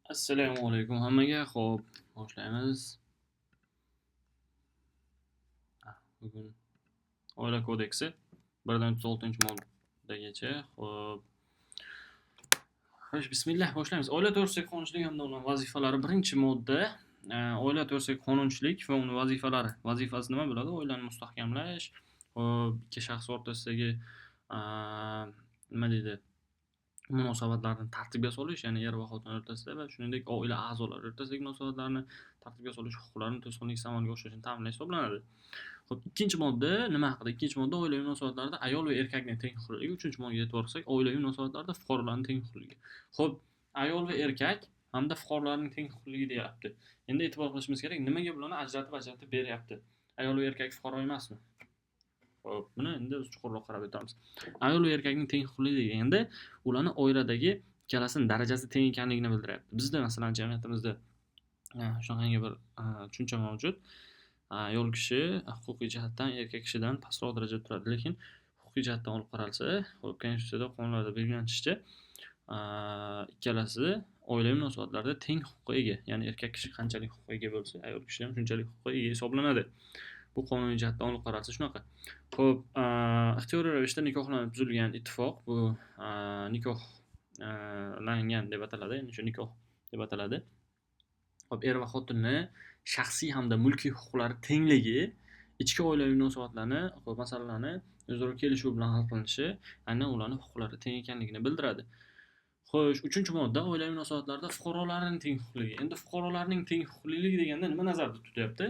Assalomu alaykum hammaga. Xo'p, boshlaymiz. Bugun Oila kodeksi 1-36-moddagacha. Xo'p. Xo'sh, bismillah boshlaymiz. Oila to'g'risidagi qonunchilik hamda uning vazifalari. 1-modda oila to'g'risidagi qonunchilik va uning vazifalari. Vazifasi nima bo'ladi? Oilani mustahkamlash, xo'p, ikki shaxs o'rtasidagi nima deydi? Munosabatlarni tartibga solish, ya'ni er va xotin o'rtasida va shuningdek oila a'zolari o'rtasidagi munosabatlarni tartibga solish, huquqlarni to'sqinliksiz amalga oshirishni ta'minlash hisoblanadi. Xo'p, 2-modda nima haqida? 2-modda oilaviy munosabatlarda ayol va erkakning teng huquqliligi. 3-moddaga e'tibor qilsak, oilaviy munosabatlarda fuqarolarning teng huquqliligi. Xo'p, ayol va erkak hamda fuqarolarning teng huquqliligi deyapti. Endi e'tibor qilishimiz kerak, nimaga bularni ajratib-ajratib beryapti? Ayol va erkak fuqaro emasmi? Xo'p, buni endi biz chuqurroq qarab o'tamiz. Ayol va erkakning teng huquqliligi deganda ularni oiladagi ikkalasining darajasi teng ekanligini bildiryapti. Bizda masalan jamiyatimizda shunaqangi bir tushuncha mavjud. Ayol kishi huquqiy jihatdan erkak kishidan pastroq darajada turadi, lekin huquqiy jihatdan olib qaralsa, xo'p, konstitutsiyada, qonunlarda belgilanishicha, ikkalasi oilaviy munosabatlarda teng huquqqa ega. Ya'ni erkak kishi qanchalik huquqqa ega bo'lsa, ayol kishi ham shunchalik huquqqa ega hisoblanadi. Bu qonuniy jihatdan olib qaralsa shunaqa. Xo'p, ixtiyoriy ravishda nikohlanib tuzilgan ittifoq bu nikohlangan deb ataladi, ya'ni shu nikoh deb ataladi. Xo'p, er va xotinni shaxsiy hamda mulkiy huquqlari tengligi ichki oilaviy munosabatlarni, xo'p, masalalarni o'zaro kelishuv bilan hal qilinishi aynan ularning huquqlari teng ekanligini bildiradi. Xo'sh, 3-modda oilaviy munosabatlarda fuqarolarning teng huquqliligi. Endi fuqarolarning teng huquqliligi deganda nima nazarda tutilyapti?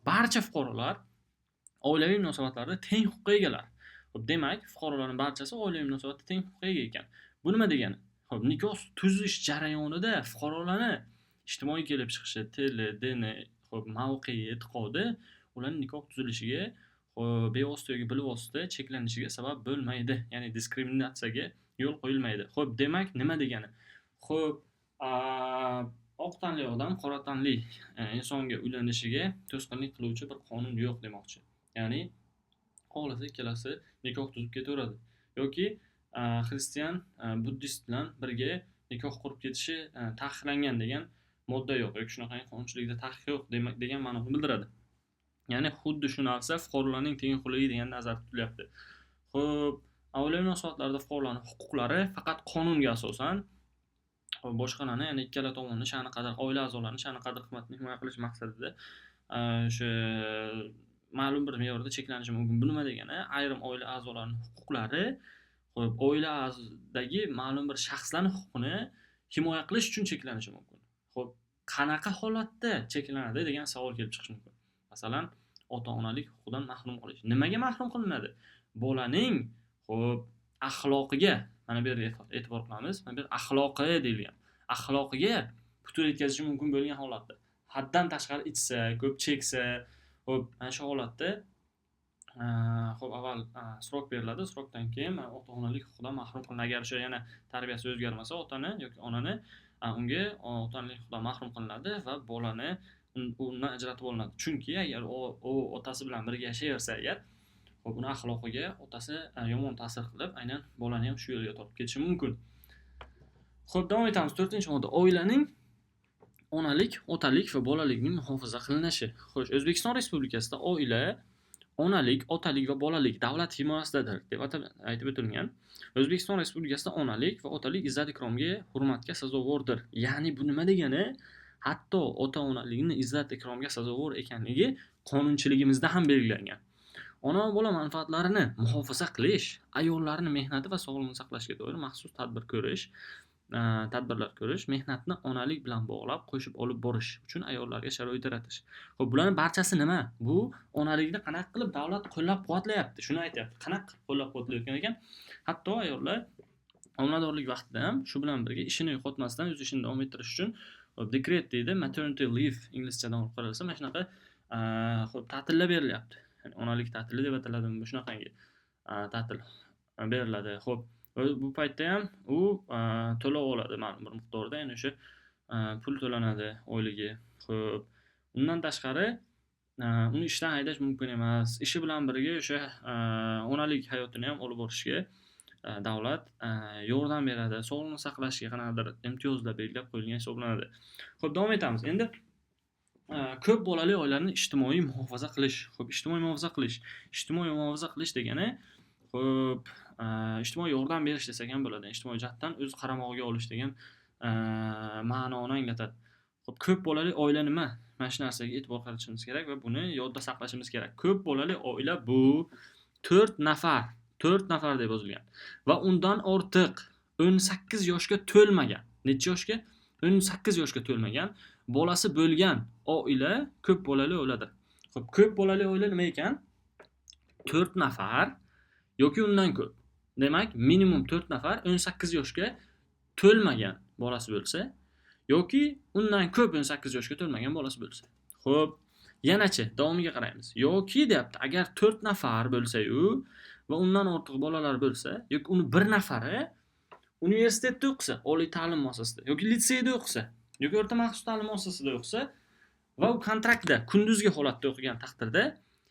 Barcha fuqarolar oilaviy munosabatlarda teng huquqqa egalar. Xo'p, demak, fuqarolarning barchasi oilaviy munosabatda teng huquqqa ega ekan. Bu nima degani? Xo'p, nikoh tuzish jarayonida fuqarolarni ijtimoiy kelib chiqishi, tili, dini, xo'p, mavqei, e'tiqodi ularning nikoh tuzilishiga, xo'p, bevosita yoki bilvosita cheklanishiga sabab bo'lmaydi. Ya'ni diskriminatsiyaga yo'l qo'yilmaydi. Xo'p, demak, nima degani? Xo'p, oq tanli odam qora tanli insonga uylanishiga to'sqinlik qiluvchi bir qonun yo'q demoqchi. Ya'ni xohlasa ikkalasi nikoh tuzib ketaveradi. Yoki xristian buddist bilan birga nikoh qurib ketishi taqiqlangan degan modda yo'q yoki shunaqangi qonunchilikda taqiq yo'q demak degan ma'noni bildiradi. Ya'ni xuddi shu narsa fuqarolarning teng huquqliligi degan nazarda tutilyapti. Xo'p, oilaviy munosabatlarda fuqarolarning huquqlari faqat qonunga asosan boshqalarni, ya'ni ikkala tomonni sha'ni qadr, oila a'zolarining sha'ni qadr qimmatini himoya qilish maqsadida o'sha ma'lum bir me'yorda cheklanishi mumkin. Bu nima degani? Ayrim oila a'zolarining huquqlari, xo'p, oiladagi ma'lum bir shaxslarning huquqini himoya qilish uchun cheklanishi mumkin. Xo'p, qanaqa holatda cheklanadi degan savol kelib chiqishi mumkin. Masalan, ota-onalik huquqidan mahrum qilish. Nimaga mahrum qilinadi? Bolaning, xo'p, axloqiga, mana bu yerga e'tibor qilamiz. Mana bu yer axloqi deyilgan. Axloqiga putur yetkazishi mumkin bo'lgan holatda. Haddan tashqari ichsa, ko'p cheksa, xo'p, mana shu holatda xo'p, avval srok beriladi, srokdan keyin ota-onalik huquqidan mahrum qilinadi. Agar o'sha yana tarbiyasi o'zgarmasa, otani yoki onani unga ota-onalik huquqidan mahrum qilinadi va bolani undan ajratib olinadi. Chunki agar u otasi bilan birga yashayversa agar, xo'p, uni axloqiga otasi yomon ta'sir qilib, aynan bolani ham shu yo'lga tortib ketishi mumkin. Xo'p, davom etamiz. 4-modda oilaning onalik, otalik va bolalikning muhofaza qilinishi. Xo'sh, O'zbekiston Respublikasida oila, onalik, otalik va bolalik davlat himoyasidadir deb aytib o'tilgan. O'zbekiston Respublikasida onalik va otalik izzat-ikromga, hurmatga sazovordir. Ya'ni bu nima degani? Hatto ota-onalikni izzat-ikromga sazovor ekanligi qonunchiligimizda ham belgilangan. Ona va bola manfaatlarini muhofaza qilish, ayollarning mehnati va sog'lig'ini saqlashga doir maxsus tadbir ko'rish, tadbirlar ko'rish, mehnatni onalik bilan bog'lab qo'shib olib borish uchun ayollarga sharoit yaratish. Xo'p, bularning barchasi nima? Bu onalikni qanaqa qilib davlat qo'llab-quvvatlayapti? Shuni aytyapti. Qanaqa qilib qo'llab-quvvatlayotgan ekan? Hatto ayollar homiladorlik vaqtida ham shu bilan birga ishini yo'qotmasdan o'z ishini davom ettirish uchun dekret deydi, maternity leave inglizchadan olib qaralsa, mana shunaqa xo'p, ta'tillar berilyapti. Ya'ni onalik ta'tili deb ataladimi? Shunaqangi ta'til beriladi. Xo'p, bu paytda ham u to'lov oladi ma'lum bir miqdorda, ya'ni o'sha pul to'lanadi oyligi. Xo'p, undan tashqari uni ishdan haydash mumkin emas. Ishi bilan birga o'sha onalik hayotini ham olib borishga davlat yordam beradi, sog'liqni saqlashga qanaqadir imtiyozlar belgilab qo'yilgan hisoblanadi. Xo'p, davom etamiz. Endi ko'p bolali oilalarni ijtimoiy muhofaza qilish. Xo'p, ijtimoiy muhofaza qilish. Ijtimoiy muhofaza qilish degani, xo'p, ijtimoiy yordam berish desak ham bo'ladi. Ijtimoiy jihatdan o'z qaramog'iga olish degan ma'noni anglatadi. Xo'p, ko'p bolali oila nima? Mana shu narsaga e'tibor qaratishimiz kerak va buni yodda saqlashimiz kerak. Ko'p bolali oila bu 4 nafar, 4 nafar deb yozilgan va undan ortiq 18 yoshga to'lmagan, necha yoshga? 18 yoshga to'lmagan bolasi bo'lgan oila ko'p bolali oiladir. Xo'p, ko'p bolali oila nima ekan? 4 nafar yoki undan ko'p. Demak, minimum 4 nafar 18 yoshga to'lmagan bolasi bo'lsa yoki undan ko'p 18 yoshga to'lmagan bolasi bo'lsa. Xo'p, yanachi davomiga qaraymiz. Yoki deyapti, agar 4 nafar bo'lsa-yu va undan ortiq bolalar bo'lsa yoki uni bir nafari universitetda o'qisa, oliy ta'lim muassasasida yoki litseyda o'qisa yoki o'rta maxsus ta'lim muassasasida o'qisa va u kontraktda kunduzgi holatda o'qigan taqdirda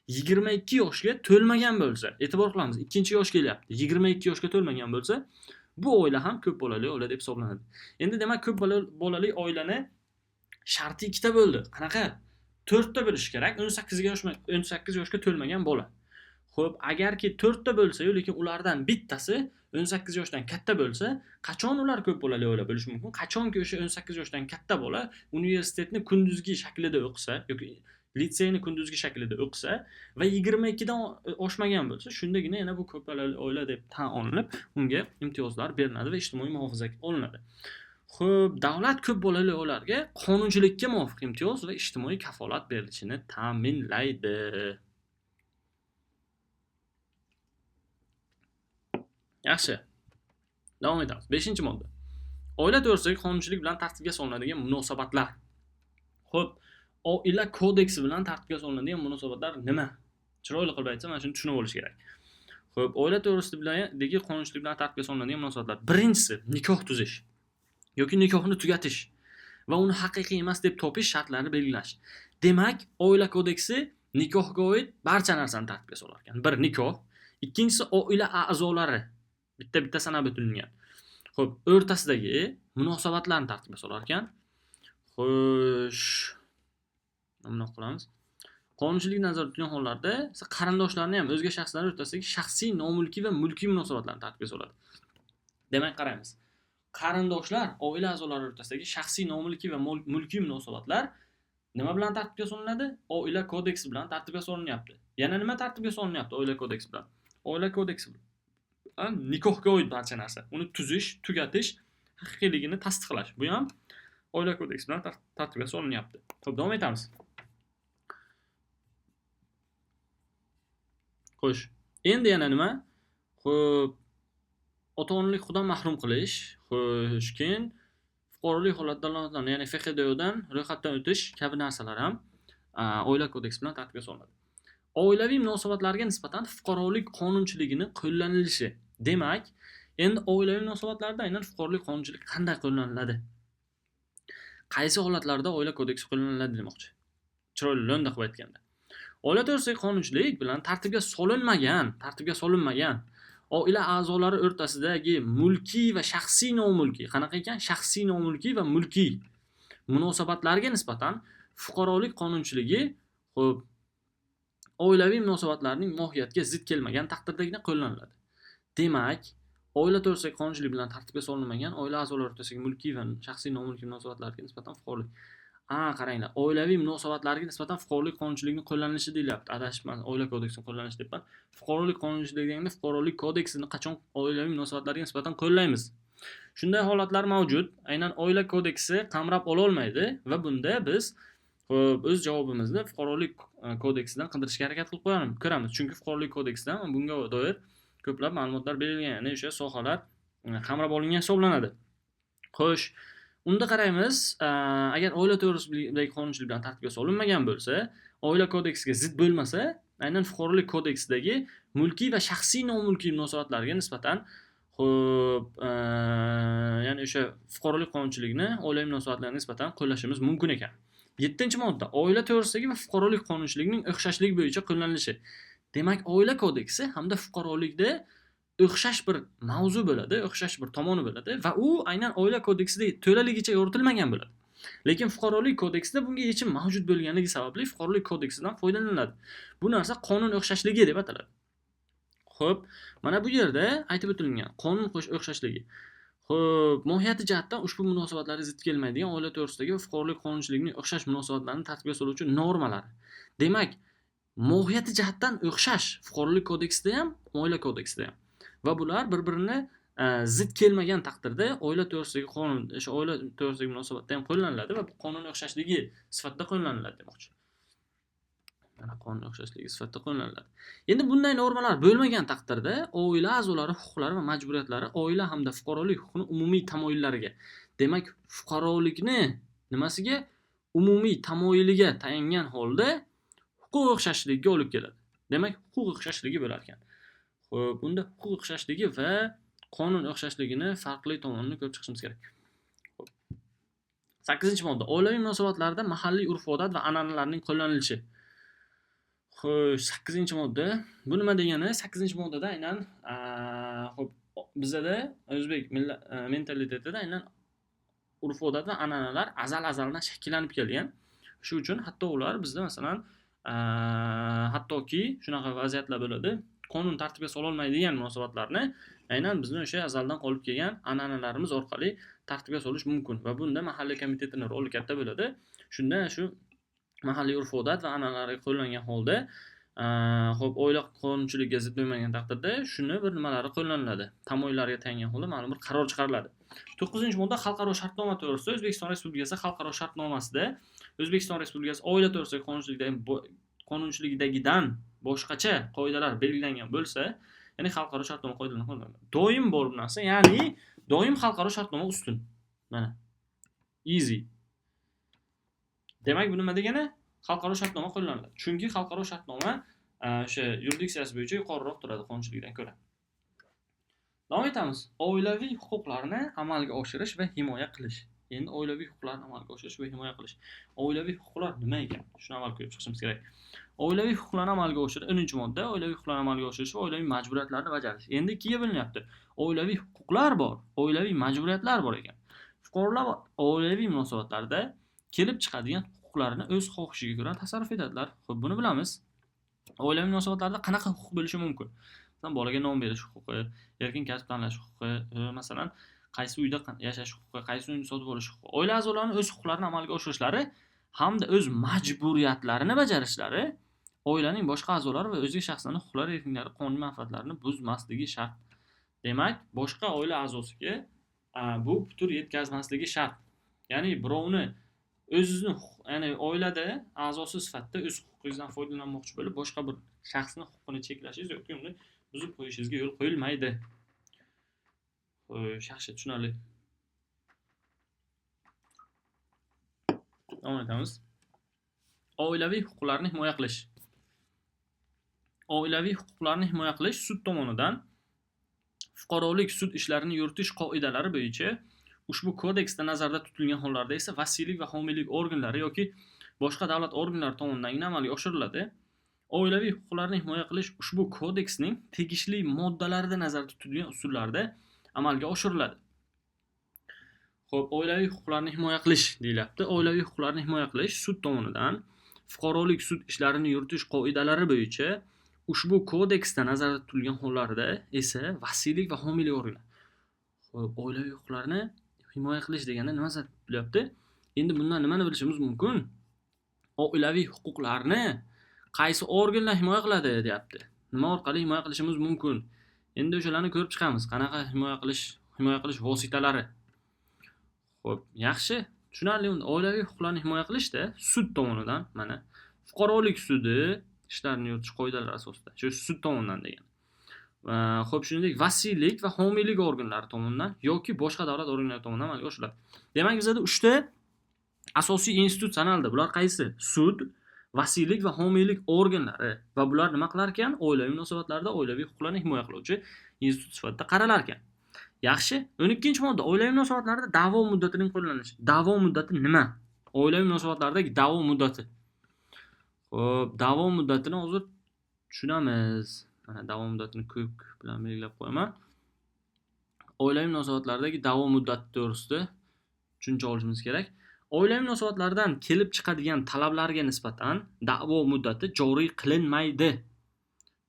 22 yoshga to'lmagan bo'lsa, e'tibor qilamiz, ikkinchi yosh kelyapti. 22 yoshga to'lmagan bo'lsa, bu oila ham ko'p bolali oila deb hisoblanadi. Endi demak, ko'p bolali oilani sharti ikkita bo'ldi. Qanaqa? 4 ta bo'lishi kerak, 18 yoshga to'lmagan bola. Xo'p, agarki 4 ta bo'lsa-yu, lekin ulardan bittasi 18 yoshdan katta bo'lsa, qachon ular ko'p bolali oila bo'lishi mumkin? Qachonki o'sha 18 yoshdan katta bola universitetni kunduzgi shaklida o'qisa yoki litseyni kunduzgi shaklida o'qisa va 22 dan oshmagan bo'lsa, shundagina yana bu ko'p bolali oila deb tan olinib, unga imtiyozlar beriladi va ijtimoiy muhofaza olinadi. Xo'p, davlat ko'p bolali oilalarga qonunchilikka muvofiq imtiyoz va ijtimoiy kafolat berilishini ta'minlaydi. Yaxshi. Davom etamiz. 5-modda. Oila to'g'risidagi qonunchilik bilan tartibga solinadigan munosabatlar. Xo'p, oila kodeksi bilan tartibga solinadigan munosabatlar nima? Chiroyli qilib aytsam, mana shuni tushunib olish kerak. Xo'p, oila to'g'risidagi qonunchilik bilan tartibga solinadigan munosabatlar. Birinchisi, nikoh tuzish yoki nikohni tugatish va uni haqiqiy emas deb topish shartlarini belgilash. Demak, oila kodeksi nikohga oid barcha narsani tartibga solar ekan. Bir, nikoh, ikkinchisi oila a'zolari bitta-bitta sanab o'tilgan. Xo'p, o'rtasidagi munosabatlarni tartibga solar ekan. Xo'sh, nima qilamiz? Qonunchilik nazarda tutilgan hollarda qarindoshlarni ham o'zga shaxslar o'rtasidagi shaxsiy, nomulkiy va mulkiy munosabatlarni tartibga soladi. Demak, qaraymiz. Qarindoshlar, oila a'zolari o'rtasidagi shaxsiy, nomulkiy va mulkiy munosabatlar nima bilan tartibga solinadi? Oila kodeksi bilan tartibga solinyapti. Yana nima tartibga solinyapti oila kodeksi bilan? Oila kodeksi bilan nikohga oid barcha narsa, uni tuzish, tugatish, haqiqiyligini tasdiqlash. Bu ham oila kodeksi bilan tartibga solinyapti. Xo'p, davom etamiz. Xo'sh, endi yana nima? Xo'p, ota-onalik huquqdan mahrum qilish, xo'sh, keyin fuqarolik holat dalolatlarini, ya'ni FHDOdan ro'yxatdan o'tish kabi narsalar ham oila kodeksi bilan tartibga solinadi. Oilaviy munosabatlarga nisbatan fuqarolik qonunchiligini qo'llanilishi. Demak, endi oilaviy munosabatlarda aynan fuqarolik qonunchiligi qanday qo'llaniladi? Qaysi holatlarda oila kodeksi qo'llaniladi demoqchi. Chiroyli lo'nda qilib aytganda. Oila to'g'risidagi qonunchilik bilan tartibga solinmagan oila a'zolari o'rtasidagi mulkiy va shaxsiy nomulkiy, qanaqa ekan? Shaxsiy nomulkiy va mulkiy munosabatlarga nisbatan fuqarolik qonunchiligi, xo'p, oilaviy munosabatlarning mohiyatiga zid kelmagan taqdirdagina qo'llaniladi. Demak, oila to'g'risidagi qonunchilik bilan tartibga solinmagan oila a'zolari o'rtasidagi mulkiy va shaxsiy nomulkiy munosabatlarga nisbatan fuqarolik. Qaranglar, oilaviy munosabatlarga nisbatan fuqarolik qonunchiligining qo'llanilishi deyilyapti. Adashibman, oila kodeksining qo'llanilishi deyapman. Fuqarolik qonunchiligi deganda fuqarolik kodeksini qachon oilaviy munosabatlarga nisbatan qo'llaymiz? Shunday holatlar mavjud. Aynan oila kodeksi qamrab ola olmaydi va bunda biz o'z javobimizni fuqarolik kodeksidan qidirishga harakat qilib ko'ramiz. Chunki fuqarolik kodeksidan bunga doir ko'plab ma'lumotlar berilgan, ya'ni o'sha sohalar qamrab olingan hisoblanadi. Xo'sh, unda qaraymiz, agar oila to'g'risidagi qonunchilik bilan tartibga solinmagan bo'lsa, oila kodeksiga zid bo'lmasa, aynan fuqarolik kodeksidagi mulkiy va shaxsiy nomulkiy munosabatlarga nisbatan, xo'p, ya'ni o'sha fuqarolik qonunchiligini oilaviy munosabatlarga nisbatan qo'llashimiz mumkin ekan. 7-modda oila to'g'risidagi va fuqarolik qonunchiligining o'xshashligi bo'yicha qo'llanilishi. Demak, oila kodeksi hamda fuqarolikda o'xshash bir mavzu bo'ladi, o'xshash bir tomoni bo'ladi va u aynan oila kodeksida to'laligicha yoritilmagan bo'ladi. Lekin fuqarolik kodeksida bunga yechim mavjud bo'lganligi sababli fuqarolik kodeksidan foydalaniladi. Bu narsa qonun o'xshashligi deb ataladi. Xo'p, mana bu yerda aytib o'tilgan qonun o'xshashligi. Xo'p, mohiyati jihatdan ushbu munosabatlarga zid kelmaydigan oila to'g'risidagi fuqarolik qonunchiligining o'xshash munosabatlarni tartibga soluvchi normalari. Demak, mohiyati jihatdan o'xshash fuqarolik kodeksida ham, oila kodeksida ham. Va bular bir-birini zid kelmagan taqdirda oila to'g'risidagi qonun, o'sha oila to'g'risidagi munosabatda ham qo'llaniladi va bu qonun o'xshashligi sifatida qo'llaniladi demoqchi. Mana qonun o'xshashligi sifatida qo'llaniladi. Endi bunday normalar bo'lmagan taqdirda oila a'zolari huquqlari va majburiyatlari oila hamda fuqarolik huquqining umumiy tamoyillariga, demak, fuqarolikni nimasiga, umumiy tamoyiliga tayangan holda huquq o'xshashligiga olib keladi. Demak, huquq o'xshashligi bo'lar ekan. Xo'p, bunda huquq o'xshashligi va qonun o'xshashligini farqli tomonini ko'rib chiqishimiz kerak. Xo'p. 8-modda. Oilaviy munosabatlarda mahalliy urf-odat va an'analarning qo'llanilishi. Xo'sh, 8-modda. Bu nima degani? 8-moddada aynan xo'p, bizada o'zbek mentalitetida aynan urf-odat va an'analar azal-azaldan shakllanib kelgan. Shu uchun hatto ular bizda masalan, hattoki shunaqa vaziyatlar bo'ladi. Qonun tartibga sola olmaydigan munosabatlarni aynan bizni o'sha azaldan qolib kelgan an'analarimiz orqali tartibga solish mumkin va bunda mahalliy komitetining roli katta bo'ladi. Shunda shu mahalliy urf-odat va an'analarga qo'llangan holda, xo'p, oila qonunchiligiga zid bo'lmagan taqdirda shuni bir nimalari qo'llaniladi. Tamoyillarga tayangan holda ma'lum bir qaror chiqariladi. 9-modda xalqaro shartnoma to'g'risida O'zbekiston Respublikasi xalqaro shartnomasida O'zbekiston Respublikasi oila to'g'risidagi qonunchiligidagidan boshqacha qoidalar belgilangan bo'lsa, ya'ni xalqaro shartnoma qoidalarini qo'llaniladi. Doim bor bu narsa, ya'ni doim xalqaro shartnoma ustun. Mana. Easy. Demak, bu nima degani? Xalqaro shartnoma qo'llaniladi. Chunki xalqaro shartnoma o'sha yuridiksiyasi bo'yicha yuqoriroq turadi qonunchilikdan ko'ra. Davom etamiz. Oilaviy huquqlarni amalga oshirish va himoya qilish. Endi oilaviy huquqlarni amalga oshirish va himoya qilish. Oilaviy huquqlar nima ekan? Shuni avval ko'rib chiqishimiz kerak. Oilaviy huquqlarni amalga oshirish 10-modda oilaviy huquqlarni amalga oshirish va oilaviy majburiyatlarni bajarish. Endi ikkiga bo'linyapti. Oilaviy huquqlar bor, oilaviy majburiyatlar bor ekan. Fuqarolar oilaviy munosabatlarda kelib chiqadigan huquqlarini o'z xohishiga ko'ra tasarruf etadilar. Xo'p, buni bilamiz. Oilaviy munosabatlarda qanaqa huquq bo'lishi mumkin? Masalan, bolaga nom berish huquqi, erkin kasb tanlash huquqi, masalan, qaysi uyda yashash huquqi, qaysi uyni sotib olish huquqi. Oila a'zolarining o'z huquqlarini amalga oshirishlari hamda o'z majburiyatlarini bajarishlari oilaning boshqa a'zolari va o'zga shaxslarning huquqlari, erkinliklari, qonuniy manfaatlarini buzmasligi shart. Demak, boshqa oila a'zosiga bu putur yetkazmasligi shart. Ya'ni birovni o'zizni, ya'ni oilada a'zosi sifatida o'z huquqingizdan foydalanmoqchi bo'lib, boshqa bir shaxsning huquqini cheklashingiz yoki uni buzib qo'yishingizga yo'l qo'yilmaydi. Xo'sh, yaxshi, tushunarli. Davom etamiz. Oilaviy huquqlarni himoya qilish. Oilaviy huquqlarni himoya qilish sud tomonidan fuqarolik sud ishlarini yuritish qoidalari bo'yicha ushbu kodeksda nazarda tutilgan hollarda esa vasiylik va homiylik organlari yoki boshqa davlat organlari tomonidan amalga oshiriladi. Oilaviy huquqlarni himoya qilish ushbu kodeksning tegishli moddalarida nazarda tutilgan usullarda amalga oshiriladi. Xo'p, oilaviy huquqlarni himoya qilish deyilyapti. Oilaviy huquqlarni himoya qilish sud tomonidan fuqarolik sud ishlarini yuritish qoidalari bo'yicha ushbu kodeksda nazarda tutilgan hollarda esa vasiylik va homiylik organlari. Xo'p, oilaviy huquqlarni himoya qilish deganda nima nazarda tutilyapti? Endi bundan nimani bilishimiz mumkin? Oilaviy huquqlarni qaysi organlar himoya qiladi deyapti. Nima orqali himoya qilishimiz mumkin? Endi o'shalarni ko'rib chiqamiz. Qanaqa himoya qilish vositalari. Xo'p, yaxshi, tushunarli. Unda oilaviy huquqlarni himoya qilishda sud tomonidan mana fuqarolik sudi ishlarini yuritish qoidalari asosida, shu sud tomonidan degan. Xo'p, shuningdek, vasiylik va homiylik organlari tomonidan yoki boshqa davlat organlari tomonidan amalga oshiriladi. Demak, bizda 3 ta asosiy institut sanaldi. Bular qaysi? Sud, vasiylik va homiylik organlari va bular nima qilar ekan? Oilaviy munosabatlarda oilaviy huquqlarni himoya qiluvchi institut sifatida qaralar ekan. Yaxshi, 12-modda oilaviy munosabatlarda da'vo muddatining qo'llanilishi. Da'vo muddati nima? Oilaviy munosabatlardagi da'vo muddati. Xo'p, da'vo muddatini hozir tushunamiz. Mana da'vo muddatini ko'k bilan belgilab qo'yaman. Oilaviy munosabatlardagi da'vo muddati to'g'risida tushuncha olishimiz kerak. Oilaviy munosabatlardan kelib chiqadigan talablarga nisbatan da'vo muddati joriy qilinmaydi.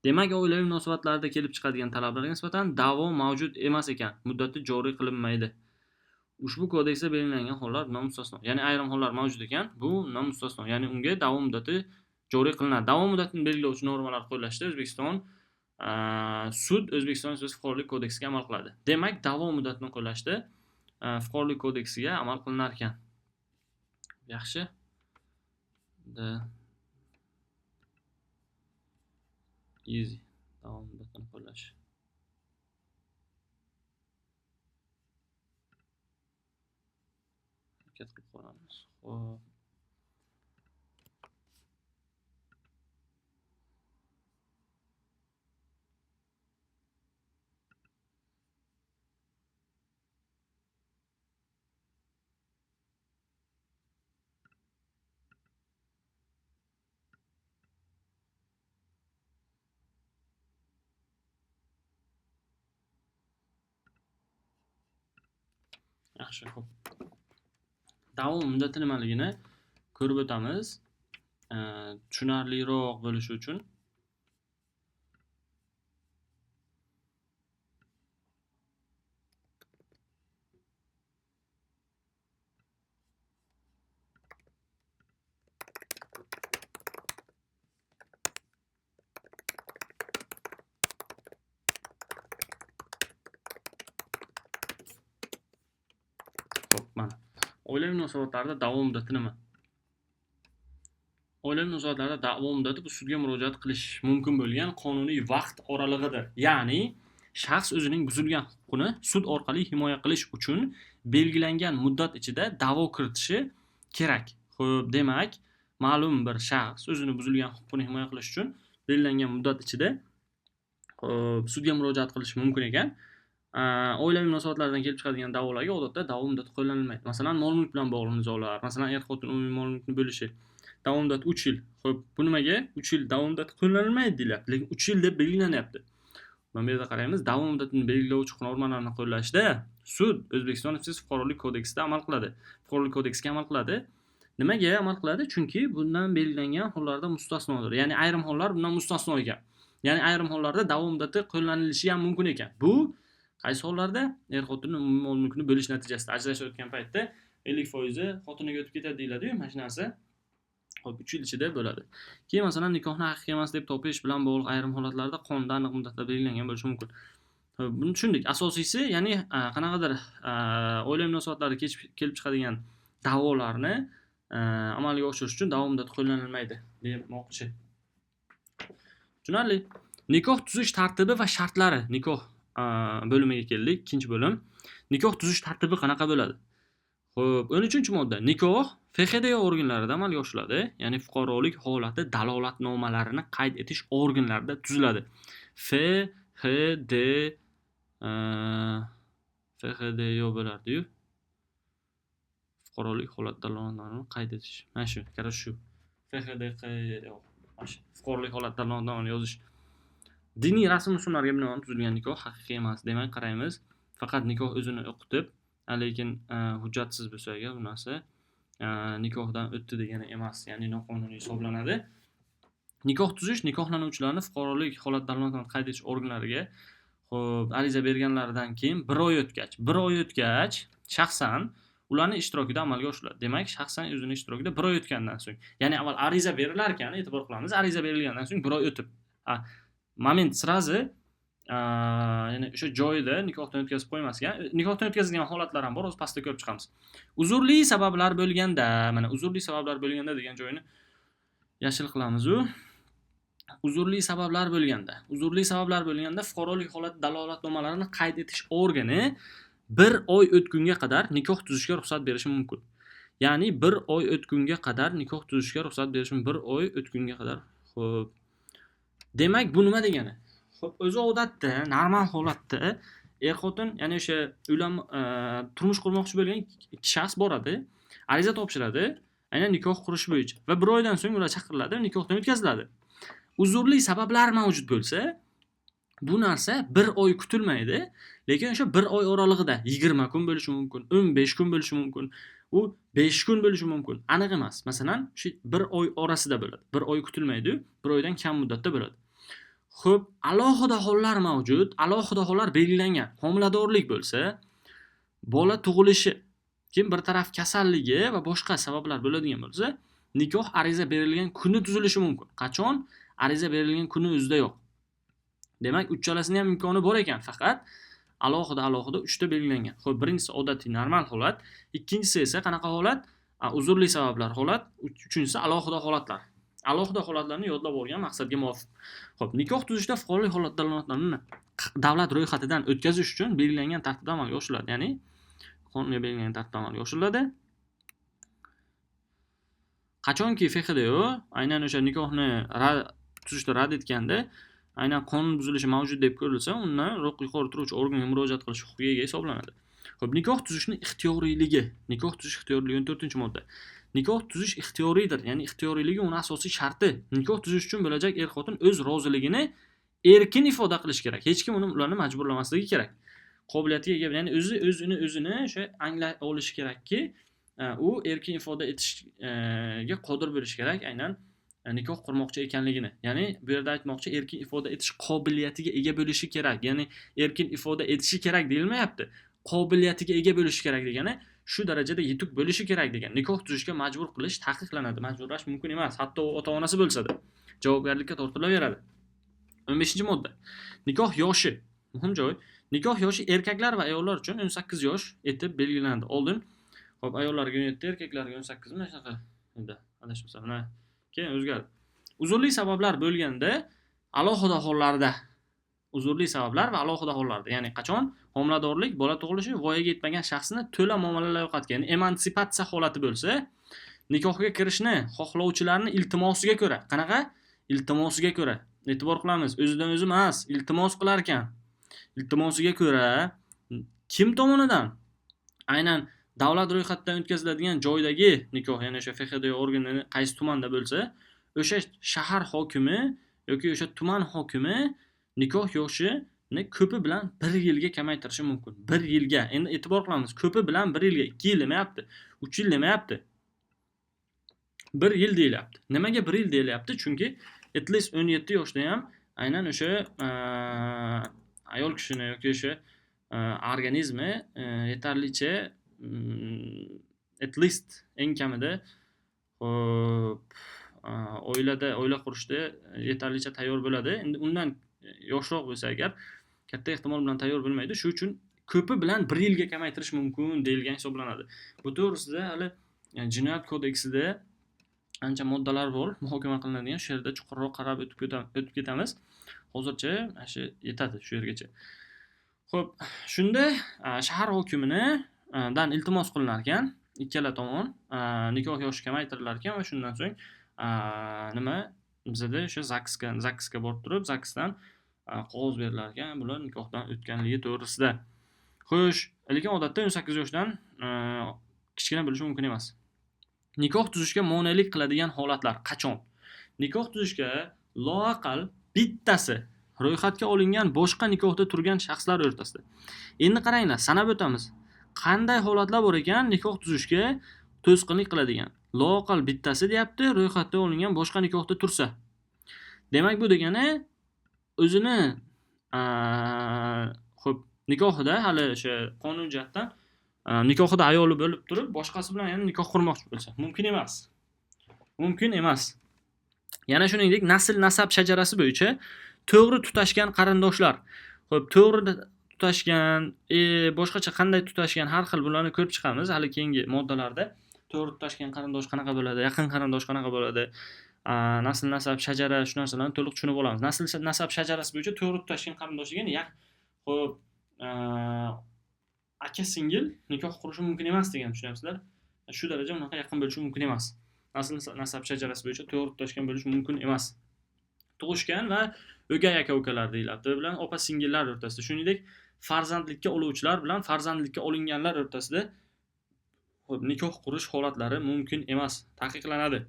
Demak, oilaviy munosabatlarda kelib chiqadigan talablarga nisbatan da'vo mavjud emas ekan, muddati joriy qilinmaydi. Ushbu kodeksda belgilangan hollar bundan mustasno. Ya'ni ayrim hollar mavjud ekan, bu bundan mustasno. Ya'ni unga da'vo muddati joriy qilinadi. Da'vo muddatini belgilovchi normalar qo'llashda O'zbekiston sud O'zbekiston Respublikasi Fuqarolik kodeksiga amal qiladi. Demak, da'vo muddatini qo'llashda Fuqarolik kodeksiga amal qilinar ekan. Yaxshi. Easy. Da'vo muddatini qo'llash. Harakat qilib ko'ramiz. Xo'p. Yaxshi, xo'p. Da'vo muddati nimaligini ko'rib o'tamiz. Tushunarliroq bo'lishi uchun. Mana oilaviy munosabatlarda da'vo muddati nima? Oilaviy munosabatlarda da'vo muddati bu sudga murojaat qilish mumkin bo'lgan qonuniy vaqt oralig'idir. Ya'ni shaxs o'zining buzilgan huquqini sud orqali himoya qilish uchun belgilangan muddat ichida da'vo kiritishi kerak. Xo'p, demak, ma'lum bir shaxs o'zini buzilgan huquqini himoya qilish uchun belgilangan muddat ichida sudga murojaat qilishi mumkin ekan. Oilaviy munosabatlardan kelib chiqadigan da'volarga odatda da'vo muddati qo'llanilmaydi. Masalan, mol-mulk bilan bog'liq nizolar, masalan, er-xotin umumiy mol-mulkni bo'lishi. Da'vo muddati 3 yil. Xo'p, bu nimaga 3 yil da'vo muddati qo'llanilmaydi deyilyapti, lekin 3 yil deb belgilanyapti. Mana bu yerda qaraymiz, da'vo muddatini belgilovchi normalarni qo'llashda sud O'zbekiston Respublikasi Fuqarolik kodeksida amal qiladi. Fuqarolik kodeksiga amal qiladi. Nimaga amal qiladi? Chunki bundan belgilangan hollarda mustasnodir. Ya'ni ayrim hollar bundan mustasno ekan. Ya'ni ayrim hollarda da'vo muddati qo'llanilishi ham mumkin ekan. Bu qaysi hollarda? Er-xotinning umumiy mol-mulkini bo'lish natijasida ajrashayotgan paytda 50% xotiniga o'tib ketadi deyiladi-yu, mana shu narsa. Xo'p, 3 yil ichida bo'ladi. Keyin masalan nikohni haqiqiy emas deb topish bilan bog'liq ayrim holatlarda qonunda aniq muddatlar belgilangan bo'lishi mumkin. Xo'p, buni tushundik. Asosiysi, ya'ni qanaqadir oila munosabatlari kelib chiqadigan da'volarni amalga oshirish uchun da'vo muddati qo'llanilmaydi demoqchi. Tushunarli. Nikoh tuzish tartibi va shartlari. Nikoh bo'limiga keldik, ikkinchi bo'lim. Nikoh tuzish tartibi qanaqa bo'ladi? Xo'p, 13-modda. Nikoh FHDO organlarida amalga oshiriladi, ya'ni fuqarolik holati dalolatnomalarini qayd etish organlarida tuziladi. FHD FHDO bo'lardi-yu. Fuqarolik holati dalolatnomalarini qayd etish. Mana shu, qarashu shu. FHDQO. Mana shu fuqarolik holati dalolatnomalarini yozish. Diniy rasm-rusumlarga binoan tuzilgan nikoh haqiqiy emas. Demak, qaraymiz, faqat nikoh o'zini o'qitib, lekin hujjatsiz bo'lsa agar bu narsa nikohdan o'tdi degani emas, ya'ni noqonuniy hisoblanadi. Nikoh tuzish nikohlanuvchilarni fuqarolik holat dalolatnomalarini qayd etish organlariga xo'p, ariza berganlaridan keyin 1 oy o'tgach, 1 oy o'tgach shaxsan ularni ishtirokida amalga oshiriladi. Demak, shaxsan o'zini ishtirokida 1 oy o'tgandan so'ng, ya'ni avval ariza berilar ekan, e'tibor qilamiz, ariza berilgandan so'ng 1 oy o'tib, moment srazi ya'ni o'sha joyida nikohdan o'tkazib qo'ymas ekan. Nikohdan o'tkazilgan holatlar ham bor, hozir pastda ko'rib chiqamiz. Uzrli sabablar bo'lganda, mana uzrli sabablar bo'lganda degan joyini yashil qilamiz u. Uzrli sabablar bo'lganda, uzrli sabablar bo'lganda fuqarolik holati dalolatnomalarini qayd etish organi 1 oy o'tgunga qadar nikoh tuzishga ruxsat berishi mumkin. Ya'ni 1 oy o'tgunga qadar nikoh tuzishga ruxsat berishi mumkin. 1 oy o'tgunga qadar. Xo'p. Demak, bu nima degani? Xo'p, o'zi odatda, normal holatda er-xotin, ya'ni o'sha turmush qurmoqchi bo'lgan ikki shaxs boradi, ariza topshiradi, aynan nikoh qurish bo'yicha va 1 oydan so'ng ular chaqiriladi, nikohdan o'tkaziladi. Uzrli sabablar mavjud bo'lsa, Bu narsa 1 oy kutilmaydi, lekin o'sha 1 oy oralig'ida 20 kun bo'lishi mumkin, 15 kun bo'lishi mumkin, u 5 kun bo'lishi mumkin. Aniq emas. Masalan, shu 1 oy orasida bo'ladi. 1 oy kutilmaydi, 1 oydan kam muddatda bo'ladi. Xo'p, alohida hollar mavjud, alohida hollar belgilangan. Homiladorlik bo'lsa, bola tug'ilishi, keyin bir taraf kasalligi va boshqa sabablar bo'ladigan bo'lsa, nikoh ariza berilgan kuni tuzilishi mumkin. Qachon? Ariza berilgan kuni o'zida yo'q. Demak, uchalasini ham imkoni bor ekan, faqat alohida 3 ta belgilangan. Xo'p, birinchisi odatiy normal holat, ikkinchisi esa qanaqa holat? Uzrli sabablar holat, uchinchisi alohida holatlar. Alohida holatlarni yodlab olgan maqsadga muvofiq. Xo'p, nikoh tuzishda fuqarolik holat dalolatlarini davlat ro'yxatidan o'tkazish uchun belgilangan tartibda amalga oshiriladi. Ya'ni qonunga belgilangan tartibda amalga oshiriladi. Qachonki FXDO aynan o'sha nikohni tuzishda rad etganda, aynan qonun buzilishi mavjud deb ko'rilsa, undan yuqori turuvchi organga murojaat qilish huquqiga ega hisoblanadi. Xo'p, nikoh tuzishning ixtiyoriyligi, nikoh tuzish ixtiyorligi 14-modda. Nikoh tuzish ixtiyoriydir, ya'ni ixtiyoriyligi uning asosiy sharti. Nikoh tuzish uchun bo'lajak er-xotin o'z roziligini erkin ifoda qilish kerak. Hech kim uni ularni majburlamasligi kerak. Qobiliyatiga ega, ya'ni o'zi o'zini o'sha anglay olishi kerakki, u erkin ifoda etishga qodir bo'lishi kerak aynan nikoh qurmoqchi ekanligini. Ya'ni bu yerda aytmoqchi, erkin ifoda etish qobiliyatiga ega bo'lishi kerak. Ya'ni erkin ifoda etishi kerak deyilmayapti. Qobiliyatiga ega bo'lishi kerak degani shu darajada yetuk bo'lishi kerak degan. Nikoh tuzishga majbur qilish taqiqlanadi, majburlash mumkin emas, hatto u ota-onasi bo'lsa-da javobgarlikka tortilaveradi. 15-modda. Nikoh yoshi, muhim joy. Nikoh yoshi erkaklar va ayollar uchun 18 yosh etib belgilanadi. Oldin xo'p, ayollarga 17, erkaklarga 18 mana shunaqa edi, adashmasam. Mana keyin o'zgardi. Uzrli sabablar bo'lganda alohida hollarda, uzrli sabablar va alohida hollarda, ya'ni qachon homiladorlik, bola tug'ilishi, voyaga yetmagan shaxsni to'la muomala layoqatga, ya'ni emansipatsiya holati bo'lsa, nikohga kirishni xohlovchilarning iltimosiga ko'ra, qanaqa? Iltimosiga ko'ra. E'tibor qilamiz, o'zidan o'zi emas, iltimos qilar ekan. Iltimosiga ko'ra kim tomonidan? Aynan davlat ro'yxatidan o'tkaziladigan joydagi nikoh, ya'ni o'sha FXDO organi qaysi tumanda bo'lsa, o'sha shahar hokimi yoki o'sha tuman hokimi nikoh yoshini ko'pi bilan 1 yilga kamaytirishi mumkin. 1 yilga. Endi e'tibor qilamiz, ko'pi bilan 1 yilga, 2 yil demayapti, 3 yil demayapti. 1 yil deyilyapti. Nimaga 1 yil deyilyapti? Chunki at least 17 yoshda ham aynan o'sha ayol kishini yoki o'sha organizmi yetarlicha at least eng kamida xo'p, oilada oila qurishda yetarlicha tayyor bo'ladi. Endi undan yoshroq bo'lsa agar katta ehtimol bilan tayyor bo'lmaydi. Shu uchun ko'pi bilan 1 yilga kamaytirish mumkin deyilgan hisoblanadi. Bu to'g'risida hali jinoyat kodeksida ancha moddalar bor, muhokama qilinadigan. Shu yerda chuqurroq qarab o'tib ketamiz. Hozircha mana shu yetadi shu yergacha. Xo'p, shunda shahar hokimini dan iltimos qilinar ekan, ikkala tomon nikoh yoshi kamaytirilar ekan va shundan so'ng nima bizada o'sha ZAGSga borib turib, ZAGSdan qog'oz berilar ekan, bular nikohdan o'tganligi to'g'risida. Xo'sh, lekin odatda 18 yoshdan kichkina bo'lishi mumkin emas. Nikoh tuzishga monelik qiladigan holatlar qachon? Nikoh tuzishga loaqal bittasi ro'yxatga olingan boshqa nikohda turgan shaxslar o'rtasida. Endi qaranglar, sanab o'tamiz. Qanday holatlar bor ekan nikoh tuzishga to'sqinlik qiladigan? Loaqal bittasi deyapti, ro'yxatga olingan boshqa nikohda tursa. Demak, bu degani o'zini xo'p, nikohida hali o'sha qonun jihatdan nikohida ayoli bo'lib turib, boshqasi bilan yana nikoh qurmoqchi bo'lsa, mumkin emas. Mumkin emas. Yana shuningdek, nasl nasab shajarasi bo'yicha to'g'ri tutashgan qarindoshlar. Xo'p, to'g'ri tutashgan, boshqacha qanday tutashgan, har xil bularni ko'rib chiqamiz hali keyingi moddalarda. To'g'ri tutashgan qarindosh qanaqa bo'ladi, yaqin qarindosh qanaqa bo'ladi, nasl nasab shajara, shu narsalarni to'liq tushunib olamiz. Nasl nasab shajarasi bo'yicha to'g'ri tutashgan qarindosh degani, xo'p, aka singil nikoh qurishi mumkin emas degan, tushunyapsizlar? Shu daraja unaqa yaqin bo'lishi mumkin emas. Nasl nasab shajarasi bo'yicha to'g'ri tutashgan bo'lishi mumkin emas. Tug'ishgan va o'gay aka ukalar deyiladi bilan opa singillar o'rtasida, shuningdek farzandlikka oluvchilar bilan farzandlikka olinganlar o'rtasida xo'p, nikoh qurish holatlari mumkin emas, taqiqlanadi.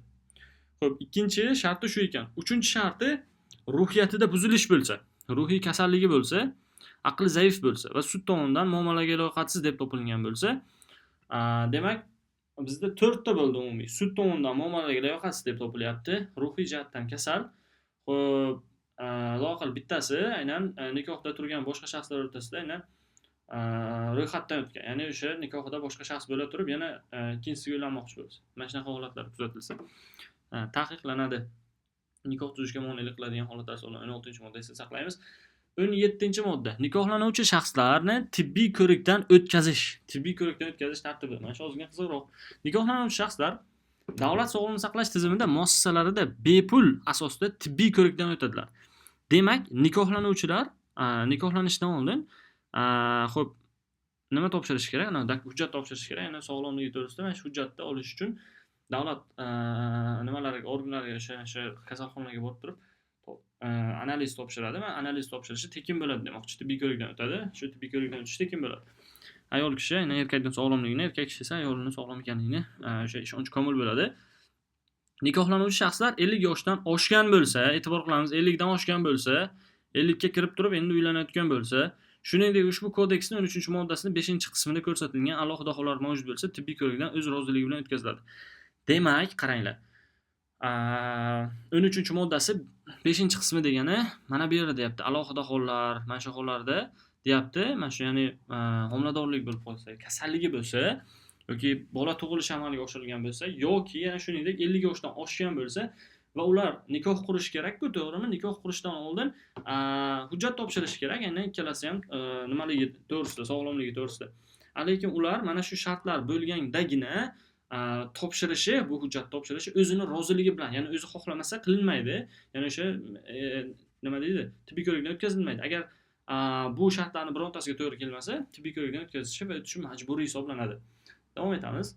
Xo'p, ikkinchi sharti shu ekan. Uchinchi sharti ruhiyatida buzilish bo'lsa. ruhiy kasalligi bo'lsa, aqli zaif bo'lsa va sud tomonidan muomalaga layoqatsiz deb topilgan bo'lsa, demak, bizda 4 ta bo'ldi umumiy. Sud tomonidan muomalaga layoqatsiz deb topilyapti, ruhiy jihatdan kasal. Xo'p, loaqal bittasi aynan nikohda turgan boshqa shaxslar o'rtasida aynan ro'yxatdan o'tgan. Ya'ni o'sha nikohida boshqa shaxs bo'la turib, yana ikkinchisiga uylanmoqchi bo'lsa. Mana shunaqa holatlar kuzatilsa, taqiqlanadi. Nikoh tuzishga monelik qiladigan holatlar hisoblanadi. 16-modda esda saqlaymiz. 17-modda. Nikohlanuvchi shaxslarni tibbiy ko'rikdan o'tkazish. Tibbiy ko'rikdan o'tkazish tartibi. Mana shu ozgina qiziqroq. Nikohlanuvchi shaxslar davlat sog'liqni saqlash tizimida muassasalarida bepul asosda tibbiy ko'rikdan o'tadilar. Demak, nikohlanuvchilar nikohlanishdan oldin xo'p, nima topshirish kerak? Ana hujjat topshirish kerak. Yana sog'lomligi to'g'risida mana shu hujjatni olish uchun davlat nimalariga, organlariga, o'sha kasalxonalarga borib turib analiz topshiradi. Mana analiz topshirishi tekin bo'ladi demoqchi. Tibbiy ko'rikdan o'tadi. Shu tibbiy ko'rikdan o'tish tekin bo'ladi. Ayol kishi aynan erkakning sog'lomligini, erkak kishi esa ayolning sog'lom ekanligini o'sha ishonch komil bo'ladi. Nikohlanuvchi shaxslar 50 yoshdan oshgan bo'lsa, e'tibor qilamiz, 50 dan oshgan bo'lsa, 50 ga kirib turib endi uylanayotgan bo'lsa, shuningdek ushbu kodeksning 13-moddasining 5-qismida ko'rsatilgan alohida hollar mavjud bo'lsa, tibbiy ko'rikdan o'z roziligi bilan o'tkaziladi. Demak, qaranglar. 13-moddasi 5-qismi degani mana bu yerda deyapti. Alohida hollar, mana shu hollarda deyapti. Mana shu, ya'ni homiladorlik bo'lib qolsa, kasalligi bo'lsa yoki bola tug'ilishi amalga oshirilgan bo'lsa yoki yana shuningdek 50 yoshdan oshgan bo'lsa va ular nikoh qurish kerak-ku, to'g'rimi? Nikoh qurishdan oldin hujjat topshirish kerak, ya'ni ikkalasi ham nimaligi to'g'risida, sog'lomligi to'g'risida. Lekin ular mana shu shartlar bo'lgandagina topshirishi, bu hujjat topshirishi o'zini roziligi bilan, ya'ni o'zi xohlamasa qilinmaydi. Ya'ni o'sha nima deydi, tibbiy ko'rikdan o'tkazilmaydi. Agar bu shartlarni birontasiga to'g'ri kelmasa, tibbiy ko'rikdan o'tkazishi va o'tishi majburiy hisoblanadi. Davom etamiz.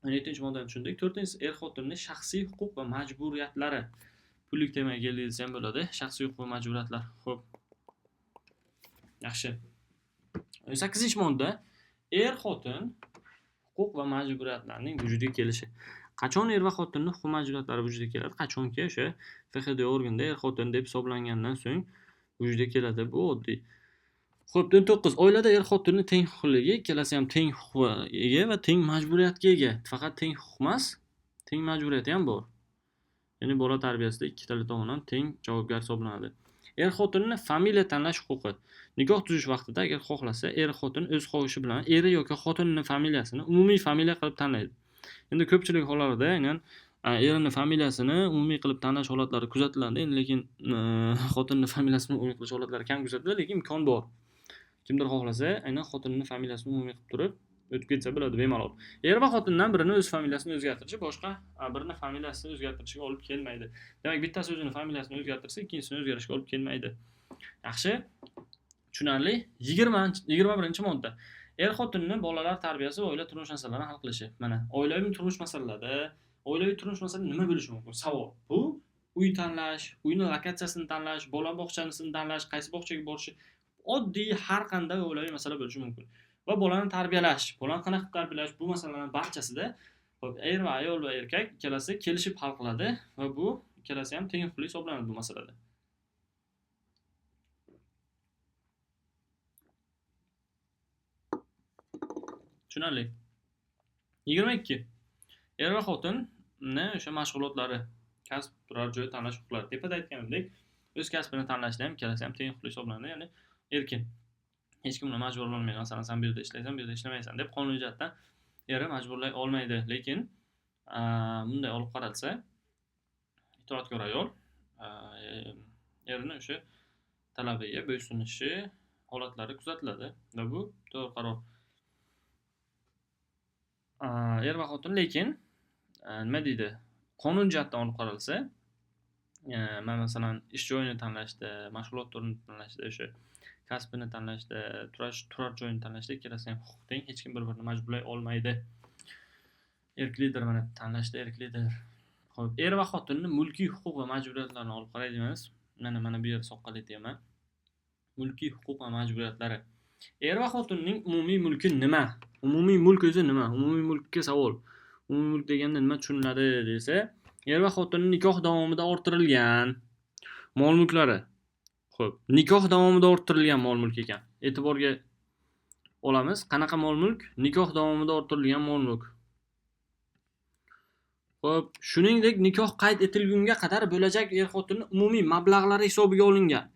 17-moddani tushundik. 4-chisi er-xotinning shaxsiy huquq va majburiyatlari. Pullik temaga keldik desa ham bo'ladi. Shaxsiy huquq va majburiyatlar. Xo'p. Yaxshi. 18-modda er-xotin huquq va majburiyatlarning vujudga kelishi. Qachon er va xotinning huquq majburiyatlari vujudga keladi? Qachonki o'sha FHD organida er-xotin deb hisoblangandan so'ng vujudga keladi. Bu oddiy. Xo'p, 19. Oilada er-xotinning teng huquqligi, ikkalasi ham teng huquqqa ega va teng majburiyatga ega. Faqat teng huquq emas, teng majburiyati ham bor. Ya'ni bola tarbiyasida ikkitala tomon ham teng javobgar hisoblanadi. Er-xotinning familiya tanlash huquqi. Nikoh tuzish vaqtida agar xohlasa, er-xotin o'z xohishi bilan eri yoki xotinining familiyasini umumiy familiya qilib tanlaydi. Endi ko'pchilik hollarda aynan erini familiyasini umumiy qilib tanlash holatlari kuzatiladi, endi lekin xotinning familiyasini umumiy qilish holatlari kam kuzatiladi, lekin imkon bor. Kimdir xohlasa, aynan xotinining familiyasini umumiy qilib turib o'tib ketsa bo'ladi bemalol. Er va xotindan birini o'z familiyasini o'zgartirishi boshqa birini familiyasini o'zgartirishiga olib kelmaydi. Demak, bittasi o'zini familiyasini o'zgartirsa, ikkinchisini o'zgarishga olib kelmaydi. Yaxshi? Tushunarli? 21-modda. Er-xotinning bolalar tarbiyasi va oila turmush masalalarini hal qilishi. Mana, oilaviy turmush masalalarida, oilaviy turmush masalasi nima bo'lishi mumkin? Savol. Bu uy tanlash, uyning lokatsiyasini tanlash, bola bog'chasini tanlash, qaysi bog'chaga borishi, oddiy har qanday oilaviy masala bo'lishi mumkin. Va bolani tarbiyalash, bolani qanaqa qilib tarbiyalash, bu masalalarning barchasida er va ayol va erkak ikkalasi kelishib hal qiladi va bu ikkalasi ham teng huquqli hisoblanadi bu masalada. Tushunarli. 22. Er va xotinni o'sha mashg'ulotlari, kasb, turar joy tanlash huquqlari. Tepada aytganimdek, o'z kasbini tanlashda ham ikkalasi ham teng huquqli hisoblanadi, ya'ni erkin. Hech kim uni majburlay olmaydi. Masalan, sen bu yerda ishlaysan, bu yerda ishlamaysan deb qonuniy jihatdan eri majburlay olmaydi. Lekin bunday olib qaralsa, itoatkor ayol erini o'sha talabiga bo'ysunishi holatlari kuzatiladi va bu to'g'ri qaror. Er va xotin lekin nima deydi? Qonun jihatdan olib qaralsa, mana masalan, ish joyini tanlashda, mashg'ulot turini tanlashda, o'sha kasbini tanlashda, turar joyini tanlashda ikkalasi ham huquq teng, hech kim bir-birini majburlay olmaydi. Erklidir, mana tanlashda erklidir. Xo'p, er va xotinning mulkiy huquq va majburiyatlarini olib qaraymiz. Mana bu yer soqqali tema. Mulkiy huquq va majburiyatlari. Er va xotinning umumiy mulki nima? Umumiy mulk o'zi nima? Umumiy mulkka savol. Umumiy mulk deganda nima tushuniladi desa, er va xotinning nikoh davomida orttirilgan mol-mulklari, Xo'p, nikoh davomida orttirilgan mol-mulk ekan. E'tiborga olamiz. Qanaqa mol-mulk? Nikoh davomida orttirilgan mol-mulk. Xo'p, shuningdek, nikoh qayd etilgunga qadar bo'lajak er-xotinning umumiy mablag'lari hisobiga olingan.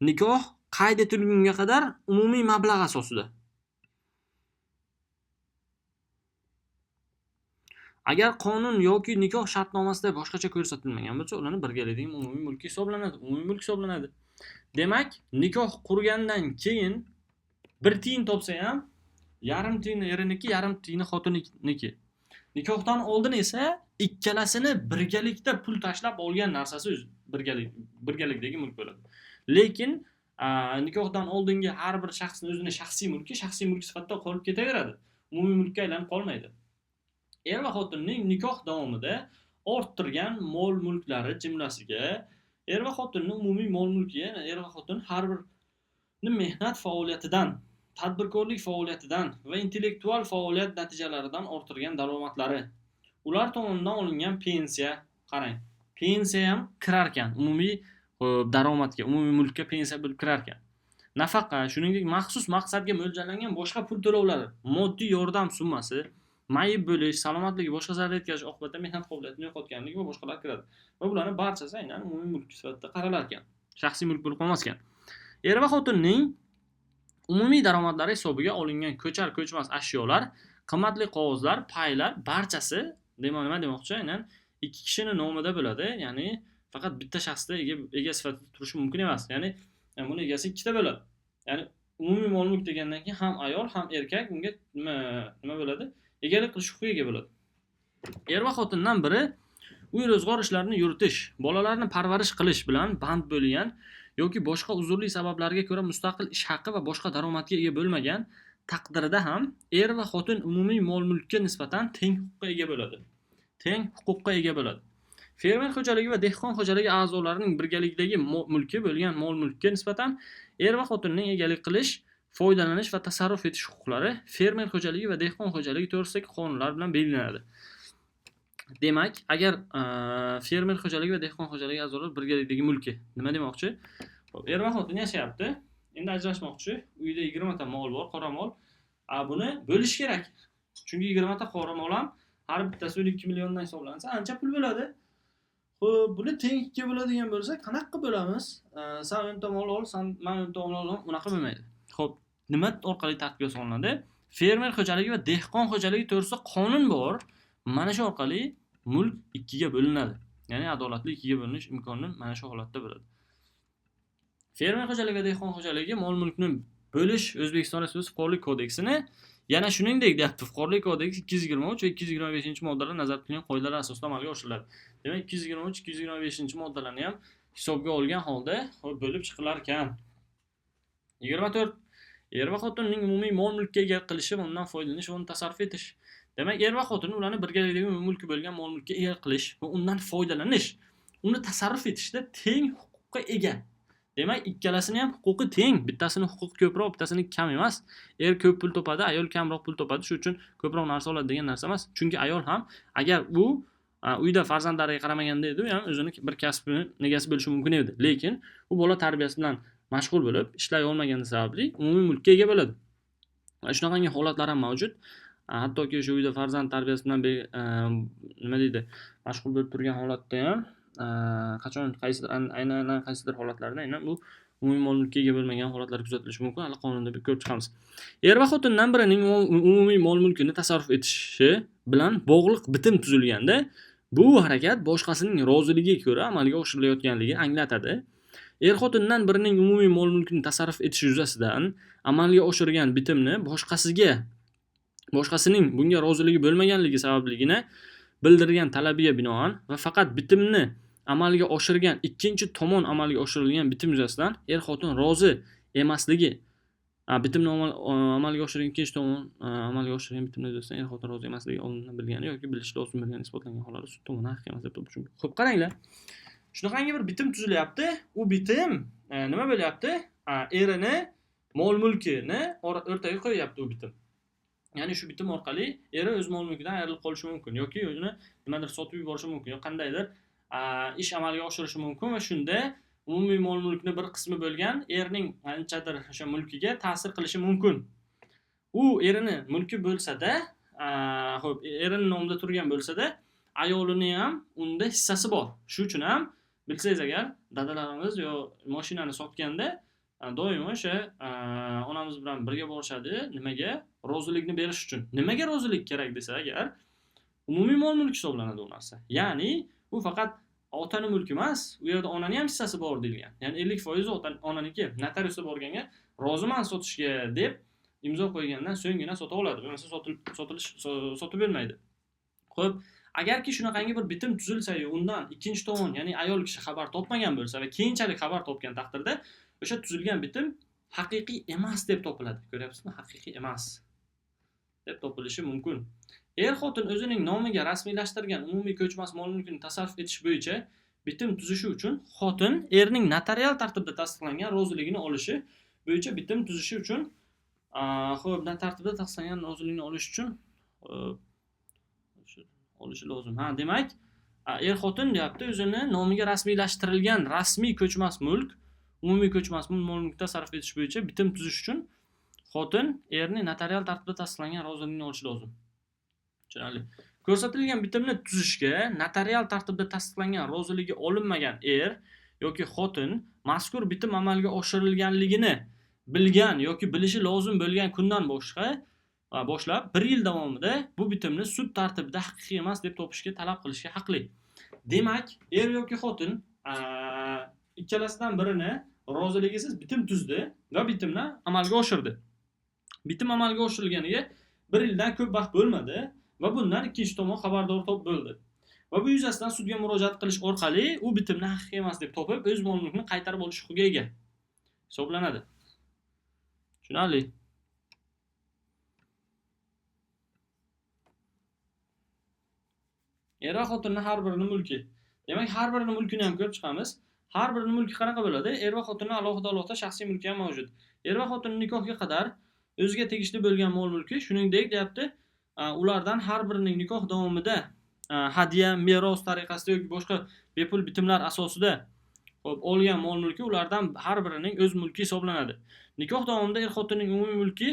Nikoh qayd etilgunga qadar umumiy mablag' asosida. Agar qonun yoki nikoh shartnomasida boshqacha ko'rsatilmagan bo'lsa, ularni birgalikdagi umumiy mulki hisoblanadi, umumiy mulk hisoblanadi. Demak, nikoh qurgandan keyin bir tiyin topsa ham yarim tiyini eriniki, yarim tiyini xotininiki. Nikohdan oldin esa ikkalasini birgalikda pul tashlab olgan narsasi o'z birgalikdagi mulk bo'ladi. Lekin nikohdan oldingi har bir shaxsning o'zini shaxsiy mulki shaxsiy mulk sifatida qolib ketaveradi. Umumiy mulkka aylanib qolmaydi. Er va xotinning nikoh davomida orttirgan mol-mulklari jumlasiga er va xotinning umumiy mol-mulki, ya'ni er va xotin har bir mehnat faoliyatidan, tadbirkorlik faoliyatidan va intellektual faoliyat natijalaridan orttirgan daromadlari, ular tomonidan olingan pensiya, qarang, pensiya ham kirar ekan umumiy daromadga, umumiy mulkka pensiya bo'lib kirar ekan. Nafaqa, shuningdek, maxsus maqsadga mo'ljallangan boshqa pul to'lovlari, moddiy yordam summasi, mayib bo'lish, salomatligi boshqa zarar yetkazish oqibatida mehnat qobiliyatini yo'qotganligi va boshqalar kiradi. Va bularning barchasi aynan umumiy mulk sifatida qaralar ekan. Shaxsiy mulk bo'lib qolmas ekan. Er va xotinning umumiy daromadlari hisobiga olingan ko'char ko'chmas ashyolar, qimmatli qog'ozlar, paylar barchasi, demak nima demoqchi, aynan ikki kishining nomida bo'ladi. Ya'ni faqat bitta shaxsda ega sifatida turishi mumkin emas. Ya'ni buni egasi ikkita bo'ladi. Ya'ni umumiy mol-mulk degandan keyin ham ayol, ham erkak bunga nima bo'ladi? Egalik qilish huquqiga ega bo'ladi. Er va xotindan biri uy ro'zg'or ishlarini yuritish, bolalarni parvarish qilish bilan band bo'lgan yoki boshqa uzrli sabablarga ko'ra mustaqil ish haqi va boshqa daromadga ega bo'lmagan taqdirida ham er va xotin umumiy mol-mulkka nisbatan teng huquqqa ega bo'ladi. Teng huquqqa ega bo'ladi. Fermer xo'jaligi va dehqon xo'jaligi a'zolarining birgalikdagi mulki bo'lgan mol-mulkka nisbatan er va xotinning egalik qilish, foydalanish va tasarruf etish huquqlari fermer xo'jaligi va dehqon xo'jaligi to'g'risidagi qonunlar bilan belgilanadi. Demak, agar fermer xo'jaligi va dehqon xo'jaligi a'zolari birgalikdagi mulki, nima demoqchi? Xo'p, er va xotin yashayapti, endi ajrashmoqchi, uyda 20 ta mol bor, qora mol. Buni bo'lish kerak. Chunki 20 ta qora mol ham har bittasi 12 milliondan hisoblansa, ancha pul bo'ladi. Xo'p, buni teng ikkiga bo'ladigan bo'lsa, qanaqa qilib bo'lamiz? Sen 10 ta mol ol, sen men 10 ta mol olaman, unaqa bo'lmaydi. Xo'p, nima orqali tartibga solinadi? Fermer xo'jaligi va dehqon xo'jaligi to'g'risida qonun bor. Mana shu orqali mulk ikkiga bo'linadi. Ya'ni adolatli ikkiga bo'linish imkoni mana shu holatda bo'ladi. Fermer xo'jaligi va dehqon xo'jaligi mol-mulkni bo'lish O'zbekiston Respublikasi Fuqarolik kodeksini, yana shuningdek deyapti, Fuqarolik kodeksi 223 va 225-moddalar nazarda tutilgan qoidalar asosida amalga oshiriladi. Demak, 223, 225-moddalarni ham hisobga olgan holda bo'lib chiqilar ekan. 24. Er va xotinning umumiy mol-mulkka ega qilishi va undan foydalanish va uni tasarruf etish. Demak, er va xotin ularni birgalikdagi umumiy mulki bo'lgan mol-mulkka ega qilish va undan foydalanish, uni tasarruf etishda teng huquqqa ega. Demak, ikkalasini ham huquqi teng, bittasini huquqi ko'proq, bittasini kam emas. Er ko'p pul topadi, ayol kamroq pul topadi, shuning uchun ko'proq narsa oladi degan narsa emas. Chunki ayol ham agar u uyda farzandlariga qaramaganda edi, u ham o'zini bir kasbini egasi bo'lishi mumkin edi. Lekin u bola tarbiyasi bilan mashg'ul bo'lib, ishlay olmagani sababli umumiy mulkka ega bo'ladi. Va shunaqangi holatlar ham mavjud. Hattoki o'sha uyda farzand tarbiyasi bilan nima deydi, mashg'ul bo'lib turgan holatda ham qachon qaysidir aynan qaysidir holatlarda aynan bu umumiy mol-mulkka ega bo'lmagan holatlar kuzatilishi mumkin. Hali qonunda ko'rib chiqamiz. Er va xotindan birining umumiy mol-mulkini tasarruf etishi bilan bog'liq bitim tuzilganda bu harakat boshqasining roziligiga ko'ra amalga oshirilayotganligi anglatadi. Er xotindan birining umumiy mol-mulkini tasarruf etishi yuzasidan amalga oshirgan bitimni boshqasining bunga roziligi bo'lmaganligi sababligini bildirgan talabiga binoan va faqat bitimni amalga oshirgan ikkinchi tomon amalga oshirilgan bitim yuzasidan er xotin rozi emasligi, bitimni amalga oshirgan ikkinchi tomon amalga oshirgan bitimni yuzasidan er xotin rozi emasligi oldindan bilgani yoki bilishi lozim bo'lgani isbotlangan hollarda sud tomonidan haqiqiy emas deb topish mumkin. Xo'p, qaranglar. Shunaqangi bir bitim tuzilyapti. U bitim nima bo'lyapti? Erini mol-mulkini o'rtaga qo'yyapti u bitim. Ya'ni shu bitim orqali eri o'z mol-mulkidan ayrilib qolishi mumkin yoki o'zini nimadir sotib yuborishi mumkin yoki qandaydir ish amalga oshirishi mumkin va shunda umumiy mol mulkni bir qismi bo'lgan erning qanchadir o'sha mulkiga ta'sir qilishi mumkin. U erini mulki bo'lsa-da, xo'p, erini nomida turgan bo'lsa-da, ayolini ham unda hissasi bor. Shu uchun ham bilsangiz agar dadalarimiz yo mashinani sotganda doimo o'sha onamiz bilan birga borishadi. Nimaga? Rozilikni berish uchun. Nimaga rozilik kerak desa agar, umumiy mol mulk hisoblanadi u narsa. Ya'ni u faqat otani mulki emas, u yerda onani ham hissasi bor deyilgan. Ya'ni 50% onaniki. Notariusga borganga roziman sotishga deb imzo qo'ygandan so'nggina sota oladi. Bo'lmasa sotib bo'lmaydi. Xo'p, agarki shunaqangi bir bitim tuzilsa-yu, undan ikkinchi tomon, ya'ni ayol kishi xabar topmagan bo'lsa va keyinchalik xabar topgan taqdirda o'sha tuzilgan bitim haqiqiy emas deb topiladi. Ko'ryapsizmi? Haqiqiy emas deb topilishi mumkin. Er-xotin o'zining nomiga rasmiylashtirgan umumiy ko'chmas mol-mulkini tasarruf etish bo'yicha bitim tuzishi uchun xotin erning notarial tartibda tasdiqlangan roziligini olishi bo'yicha bitim tuzishi uchun, xo'p, tartibda tasdiqlangan roziligini olish uchun olishi lozim. Ha, demak, er-xotin deyapti, o'zini nomiga rasmiylashtirilgan rasmiy ko'chmas mulk, umumiy ko'chmas mol-mulkni tasarruf etish bo'yicha bitim tuzish uchun xotin erning notarial tartibda tasdiqlangan roziligini olishi lozim. Tushunarli. Ko'rsatilgan bitimni tuzishga notarial tartibda tasdiqlangan roziligi olinmagan er yoki xotin mazkur bitim amalga oshirilganligini bilgan yoki bilishi lozim bo'lgan kundan boshlab 1 yil davomida bu bitimni sud tartibida haqiqiy emas deb topishga talab qilishga haqli. Demak, er yoki xotin ikkalasidan birini roziligisiz bitim tuzdi va bitimni amalga oshirdi. Bitim amalga oshirilganiga 1 yildan ko'p vaqt bo'lmadi va bundan ikkinchi tomon xabardor bo'ldi. Va bu yuzasidan sudga murojaat qilish orqali u bitimni haqiqiy emas deb topib, o'z mol-mulkini qaytarib olish huquqiga ega hisoblanadi. Tushunarli. Er va xotinning har birining mulki. Demak, har birining mulkini ham ko'rib chiqamiz. Har birining mulki qanaqa bo'ladi? Er va xotinning alohida-alohida shaxsiy mulki ham mavjud. Er va xotinning nikohga qadar o'ziga tegishli bo'lgan mol-mulki, shuningdek, deyapti, ulardan har birining nikoh davomida hadya, meros tariqasida yoki boshqa bepul bitimlar asosida olgan mol-mulki ulardan har birining o'z mulki hisoblanadi. Nikoh davomida er-xotinning umumiy mulki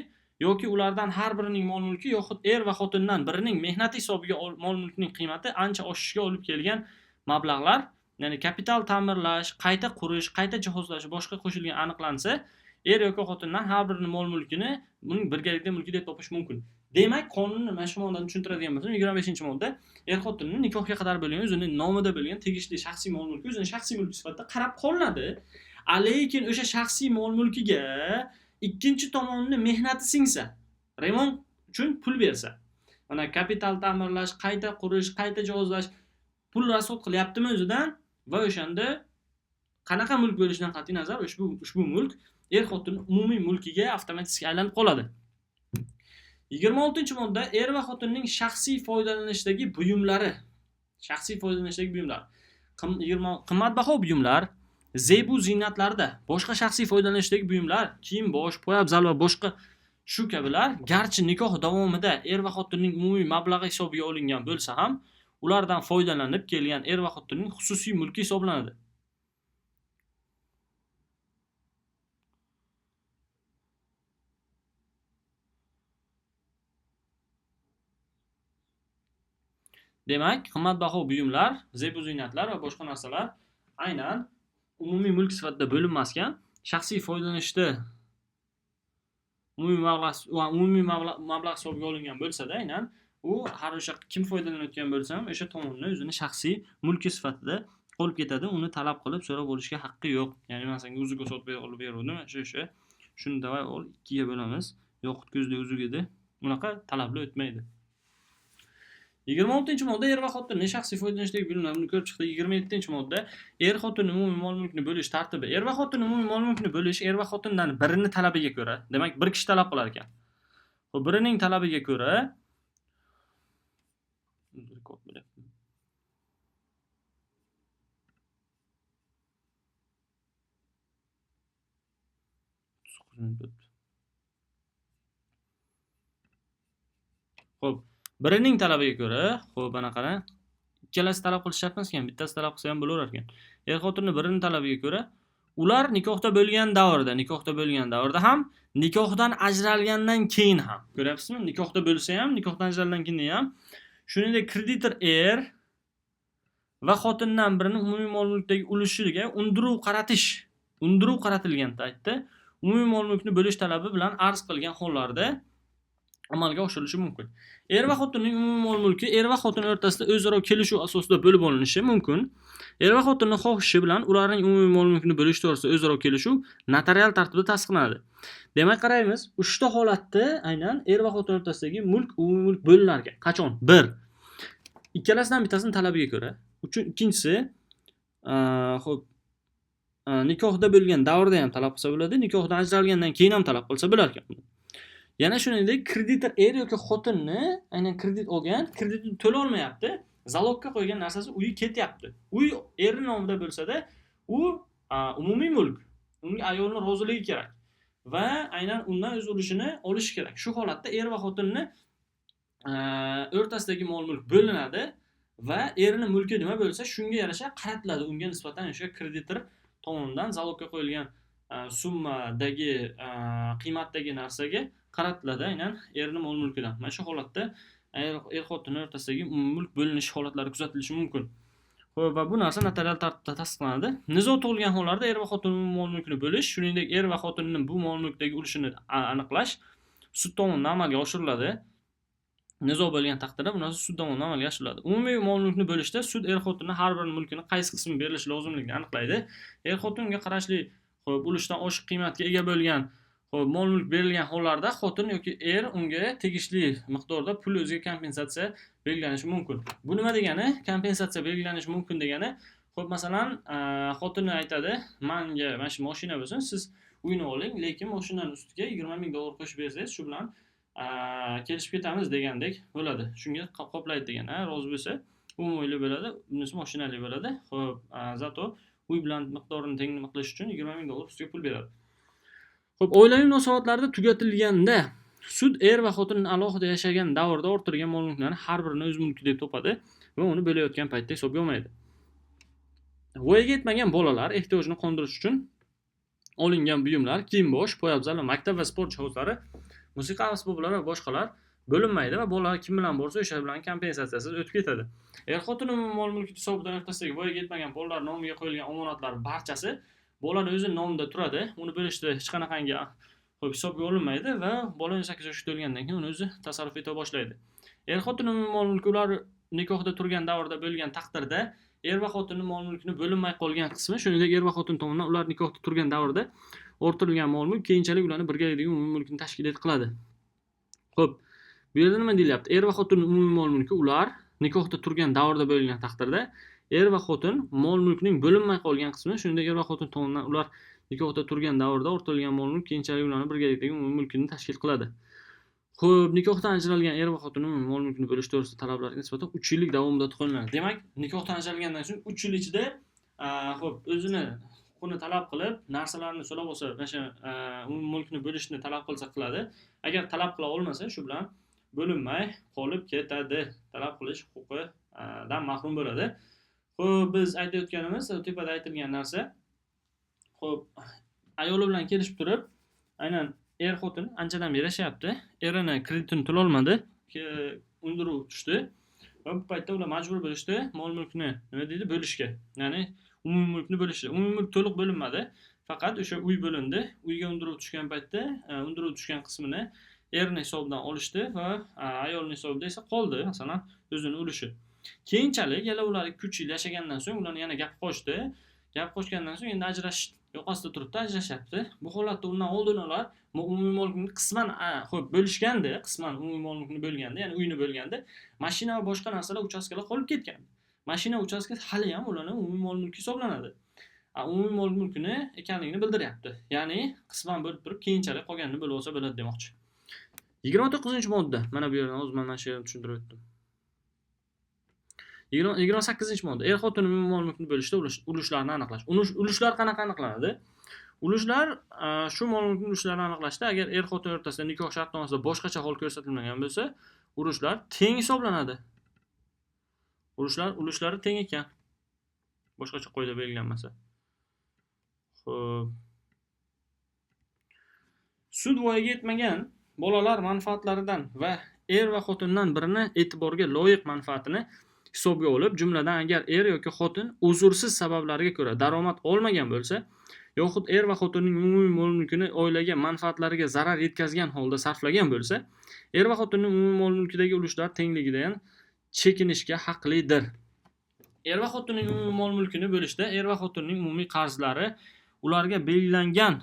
yoki ulardan har birining mol-mulki yoxud er va xotindan birining mehnati hisobiga mol-mulkning qiymati ancha oshishiga olib kelgan mablag'lar, ya'ni kapital ta'mirlash, qayta qurish, qayta jihozlash boshqa qo'shilgan aniqlansa, er yoki xotindan har birining mol-mulkini uning birgalikda mulki deb topish mumkin. Demak, qonunni mana shu moddadan tushuntiradigan bo'lsam, 25-modda er-xotinning nikohga qadar bo'lgan, o'zining nomida bo'lgan tegishli shaxsiy mol-mulki o'zining shaxsiy mulki sifatida qarab qolinadi. Lekin o'sha shaxsiy mol-mulkiga ikkinchi tomonning mehnati singsa, remont uchun pul bersa, mana kapital ta'mirlash, qayta qurish, qayta jihozlash pul rasod qilyaptimi o'zidan va o'shanda qanaqa mulk bo'lishidan qat'iy nazar ushbu mulk er-xotin umumiy mulkiga avtomatik aylanib qoladi. 26-modda er va xotinning shaxsiy foydalanishdagi buyumlari, shaxsiy foydalanishdagi buyumlar, qimmatbaho buyumlar, zebu ziynatlarda, boshqa shaxsiy foydalanishdagi buyumlar, kiyim-bosh, poyabzal va boshqa shu kabilar, garchi nikoh davomida er va xotinning umumiy mablag'i hisobiga olingan bo'lsa ham, ulardan foydalanib kelgan er va xotinning xususiy mulki hisoblanadi. Demak, qimmatbaho buyumlar, zebu ziynatlar va boshqa narsalar aynan umumiy mulk sifatida bo'linmasgan, shaxsiy foydalanishda umumiy mablag' hisobga olingan bo'lsa-da, aynan u har o'sha kim foydalanayotgan bo'lsa ham o'sha tomonni o'zini shaxsiy mulki sifatida qolib ketadi, uni talab qilib so'rab olishga haqqi yo'q. Ya'ni men senga uzuk sotib olib beruvdim, o'sha shuni davay ol, ikkiga bo'lamiz, yoqut ko'zli uzuk edi. Bunaqa talablar o'tmaydi. 26-modda er va xotinning shaxsiy foydalanishdagi buyumlarini ko'rib chiqdik. 27-modda er xotinning umumiy mol-mulkni bo'lish tartibi. Er va xotinning umumiy mol-mulkni bo'lish er va xotindan birini talabiga ko'ra, demak bir kishi talab qilar ekan. Xo'p, birining talabiga ko'ra Xo'p, birining talabiga ko'ra, xo'p, ana qarang, ikkalasi talab qilish shart emas ekan, bittasi talab qilsa ham bo'laverar ekan. Er xotinni birining talabiga ko'ra Ular nikohda bo'lgan davrda, ham, nikohdan ajralgandan keyin ham. Ko'ryapsizmi? Nikohda bo'lsa ham, nikohdan ajralgandan keyin ham. Shuningdek, kreditor er va xotindan birini umumiy mol-mulkdagi ulushiga undiruv qaratish, undiruv qaratilgan paytda umumiy mol-mulkni bo'lish talabi bilan arz qilgan hollarda amalga oshirilishi mumkin. Er va xotinning umumiy mol-mulki er va xotin o'rtasida o'zaro kelishuv asosida bo'lib olinishi mumkin. Er va xotinning xohishi bilan ularning umumiy mol-mulkini bo'lish to'g'risida o'zaro kelishuv notarial tartibda tasdiqlanadi. Demak, qaraymiz, 3 ta holatda aynan er va xotin o'rtasidagi mulk umumiy mulk bo'linar ekan. Qachon? 1. Ikkalasidan bittasining talabiga ko'ra. Ikkinchisi, xo'p, nikohda bo'lgan davrda ham talab qilsa bo'ladi, nikohdan ajralgandan keyin ham talab qilsa bo'lar ekan. Yana shuningdek, kreditor er yoki xotinni aynan kredit olgan, kreditni to'la olmayapti, zalogga qo'ygan narsasi uyi ketyapti. Uy erning nomida bo'lsa-da, u umumiy mulk. Unga ayolning roziligi kerak va aynan undan o'z ulushini olishi kerak. Shu holatda er va xotinni o'rtasidagi mol-mulk bo'linadi va erning mulki nima bo'lsa, shunga yarasha qaratiladi. Unga nisbatan o'sha kreditor tomonidan zalogga qo'yilgan summadagi qiymatdagi narsaga qaratiladi aynan erning mol-mulkidan. Mana shu holatda er xotin o'rtasidagi mulk bo'linishi holatlari kuzatilishi mumkin. Xo'p, va bu narsa notarial tartibda tasdiqlanadi. Nizo tug'ilgan hollarda er va xotin mol-mulkini bo'lish, shuningdek er va xotinning bu mol-mulkdagi ulushini aniqlash sud tomonidan amalga oshiriladi. Nizo bo'lgan taqdirda bu narsa sud tomonidan amalga oshiriladi. Umumiy mol-mulkni bo'lishda sud er xotinning har bir mulkini qaysi qismi berilishi lozimligini aniqlaydi. Er xotinga qarashli xo'p ulushdan oshiq qiymatga ega bo'lgan xo'p mol-mulk berilgan hollarda xotin yoki er unga tegishli miqdorda pul o'ziga kompensatsiya belgilanishi mumkin. Bu nima degani? Kompensatsiya belgilanishi mumkin degani, xo'p, masalan, xotini aytadi, menga mana shu mashina bo'lsin, siz uyni oling, lekin mashinaning ustiga $20 000 qo'shib bersangiz, shu bilan kelishib ketamiz degandek bo'ladi. Shunga qoplaydi degan, rozi bo'lsa, umumiyli bo'ladi, bunisi mashinali bo'ladi. Xo'p, zato uy bilan miqdorini teng qilish uchun $20 000 ustiga pul beradi. Xo'p, oilaviy munosabatlarda tugatilganda sud er va xotin alohida yashagan davrda orttirgan mol-mulklarni har birini o'z mulki deb topadi va uni bo'layotgan paytda hisobga olmaydi. Voyaga yetmagan bolalar ehtiyojini qondirish uchun olingan buyumlar, kiyim-bosh, poyabzal va maktab va sport jihozlari, musiqa asboblari va boshqalar bo'linmaydi va bolalar kim bilan borsa o'sha bilan kompensatsiyasiz o'tib ketadi. Er xotin umumiy mol-mulk hisobidan o'rtasidagi voyaga yetmagan bolalar nomiga qo'yilgan omonatlar barchasi bolani o'zi nomida turadi. Uni bo'lishda hech qanaqangi xo'p hisobga olinmaydi va bola 18 yoshga to'lgandan keyin uni o'zi tasarruf eta boshlaydi. Er xotin umumiy mol-mulki ular nikohda turgan davrda bo'lgan taqdirda er va xotinning mol-mulkini bo'linmay qolgan qismi, shuningdek er va xotin tomonidan ular nikohda turgan davrda orttirilgan mol-mulk keyinchalik ularni birgalikdagi umumiy mulkini tashkil qiladi. Xo'p, bu yerda nima deyilyapti? Er va xotinning umumiy mol-mulki ular nikohda turgan davrda bo'lgan taqdirda er va xotin mol-mulkning bo'linmay qolgan qismi, shuningdek er va xotin tomonidan ular nikohda turgan davrda orttirilgan mol-mulk keyinchalik ularni birgalikdagi umumiy mulkini tashkil qiladi. Xo'p, nikohdan ajralgan er va xotinning umumiy mol-mulkini bo'lish to'g'risida talablarga nisbatan 3 yillik davom muddati qo'llaniladi. Demak, nikohdan ajralgandan so'ng 3 yil ichida xo'p, o'zini huquqini talab qilib, narsalarni so'rab olsa, mana shu umumiy mulkni bo'lishni talab qilsa qiladi. Agar talab qila olmasa, shu bilan bo'linmay qolib ketadi. Talab qilish huquqidan mahrum bo'ladi. Xo'p, biz aytayotganimiz tepada aytilgan narsa. Xo'p, ayoli bilan kelishib turib, aynan er xotin anchadan beri yashayapti. Erini kreditini to'la olmadi, undiruv tushdi. Va bu paytda ular majbur bo'lishdi mol-mulkni nima deydi, bo'lishga. Ya'ni umumiy mulkni bo'lishdi. Umumiy mulk to'liq bo'linmadi. Faqat o'sha uy bo'lindi. Uyga undiruv tushgan paytda, undiruv tushgan qismini erning hisobidan olishdi va ayolning hisobida esa qoldi, masalan, o'zini ulushi. Keyinchalik yana ular 2-3 yil yashagandan so'ng ularni yana gap qo'shdi. Gap qo'shgandan so'ng endi ajrashish yoqasida turibdi, ajrashyapti. Bu holatda undan oldin ular umumiy mol-mulkni qisman, xo'p, bo'lishgandi, qisman umumiy mol-mulkni bo'lganda, ya'ni uyni bo'lganda, mashina va boshqa narsalar, uchastkalar qolib ketgan. Mashina uchastkasi hali ham ularning umumiy mol-mulki hisoblanadi. Umumiy mol-mulkini ekanligini bildiryapti. Ya'ni qisman bo'lib turib, keyinchalik qolganini bo'lib olsa bo'ladi demoqchi. 29-modda. Mana bu yerdan o'zim mana shu yerni tushuntirib o'tdim. 28-modda. Er xotin umumiy mol-mulkni bo'lishda ulushlarni aniqlash. Ulushlar qanaqa aniqlanadi? Ulushlar shu mol-mulkning ulushlarini aniqlashda agar er xotin o'rtasida nikoh shartnomasida boshqacha hol ko'rsatilmagan bo'lsa, ulushlar teng hisoblanadi. Ulushlari teng ekan. Boshqacha qoida belgilanmasa. Xo'p. Sud voyaga yetmagan bolalar manfaatlaridan va er va xotindan birini e'tiborga loyiq manfaatini hisobga olib, jumladan agar er yoki xotin uzrsiz sabablarga ko'ra daromad olmagan bo'lsa, yoxud er va xotinning umumiy mol-mulkini oilaga manfaatlariga zarar yetkazgan holda sarflagan bo'lsa, er va xotinning umumiy mol-mulkidagi ulushlar tengligidan chekinishga haqlidir. Er va xotinning umumiy mol-mulkini bo'lishda er va xotinning umumiy qarzlari ularga belgilangan,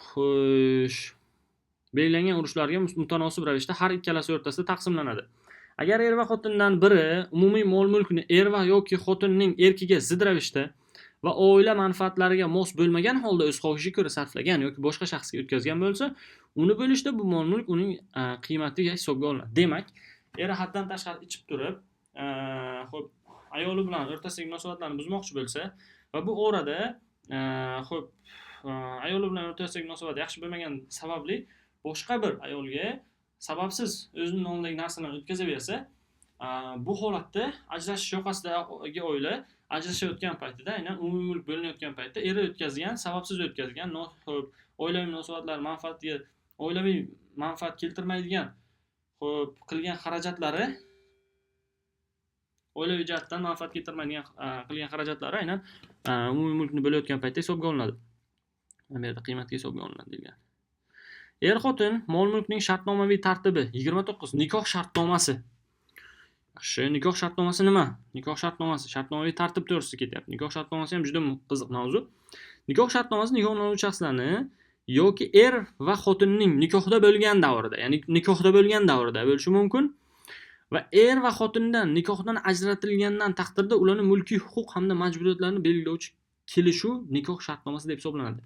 xo'sh, belgilangan urushlarga mutanosib ravishda har ikkalasi o'rtasida taqsimlanadi. Agar er va xotindan biri umumiy mol-mulkni er va yoki xotinning erkiga zid ravishda va oila manfaatlariga mos bo'lmagan holda o'z xohishiga ko'ra sarflagan yoki boshqa shaxsga o'tkazgan bo'lsa, uni bo'lishda bu mol-mulk uning qiymatiga hisobga olinadi. Demak, eri haddan tashqari ichib turib, xo'p, ayoli bilan o'rtasidagi munosabatlarni buzmoqchi bo'lsa va bu orada xo'p, ayoli bilan o'rtasidagi munosabat yaxshi bo'lmagan sababli boshqa bir ayolga sababsiz o'zining nomidan narsalarni o'tkazaversa, bu holatda ajrashish yoqasidagi oila ajrashayotgan paytida, aynan umumiy mulk bo'linayotgan paytda eri o'tkazgan, sababsiz o'tkazgan, oilaviy munosabatlar manfaatiga, oilaviy manfaat keltirmaydigan, xo'p, qilgan xarajatlari, oilaviy jihatdan manfaat keltirmaydigan qilgan xarajatlari aynan umumiy mulkni bo'layotgan paytda hisobga olinadi. Bu yerda qiymatga hisobga olinadi deyilgan. Er-xotin mol-mulkning shartnomaviy tartibi 29 nikoh shartnomasi. Yaxshi, nikoh shartnomasi nima? Nikoh shartnomasi shartnomaviy tartib to'g'risida ketyapti. Nikoh shartnomasi ham juda qiziq mavzu. Nikoh shartnomasi nikohlanuvchi shaxslarni yoki er va xotinning nikohda bo'lgan davrida, ya'ni nikohda bo'lgan davrida bo'lishi mumkin va er va xotindan nikohdan ajratilgandan taqdirda ularning mulkiy huquq hamda majburiyatlarini belgilovchi kelishuv nikoh shartnomasi deb hisoblanadi.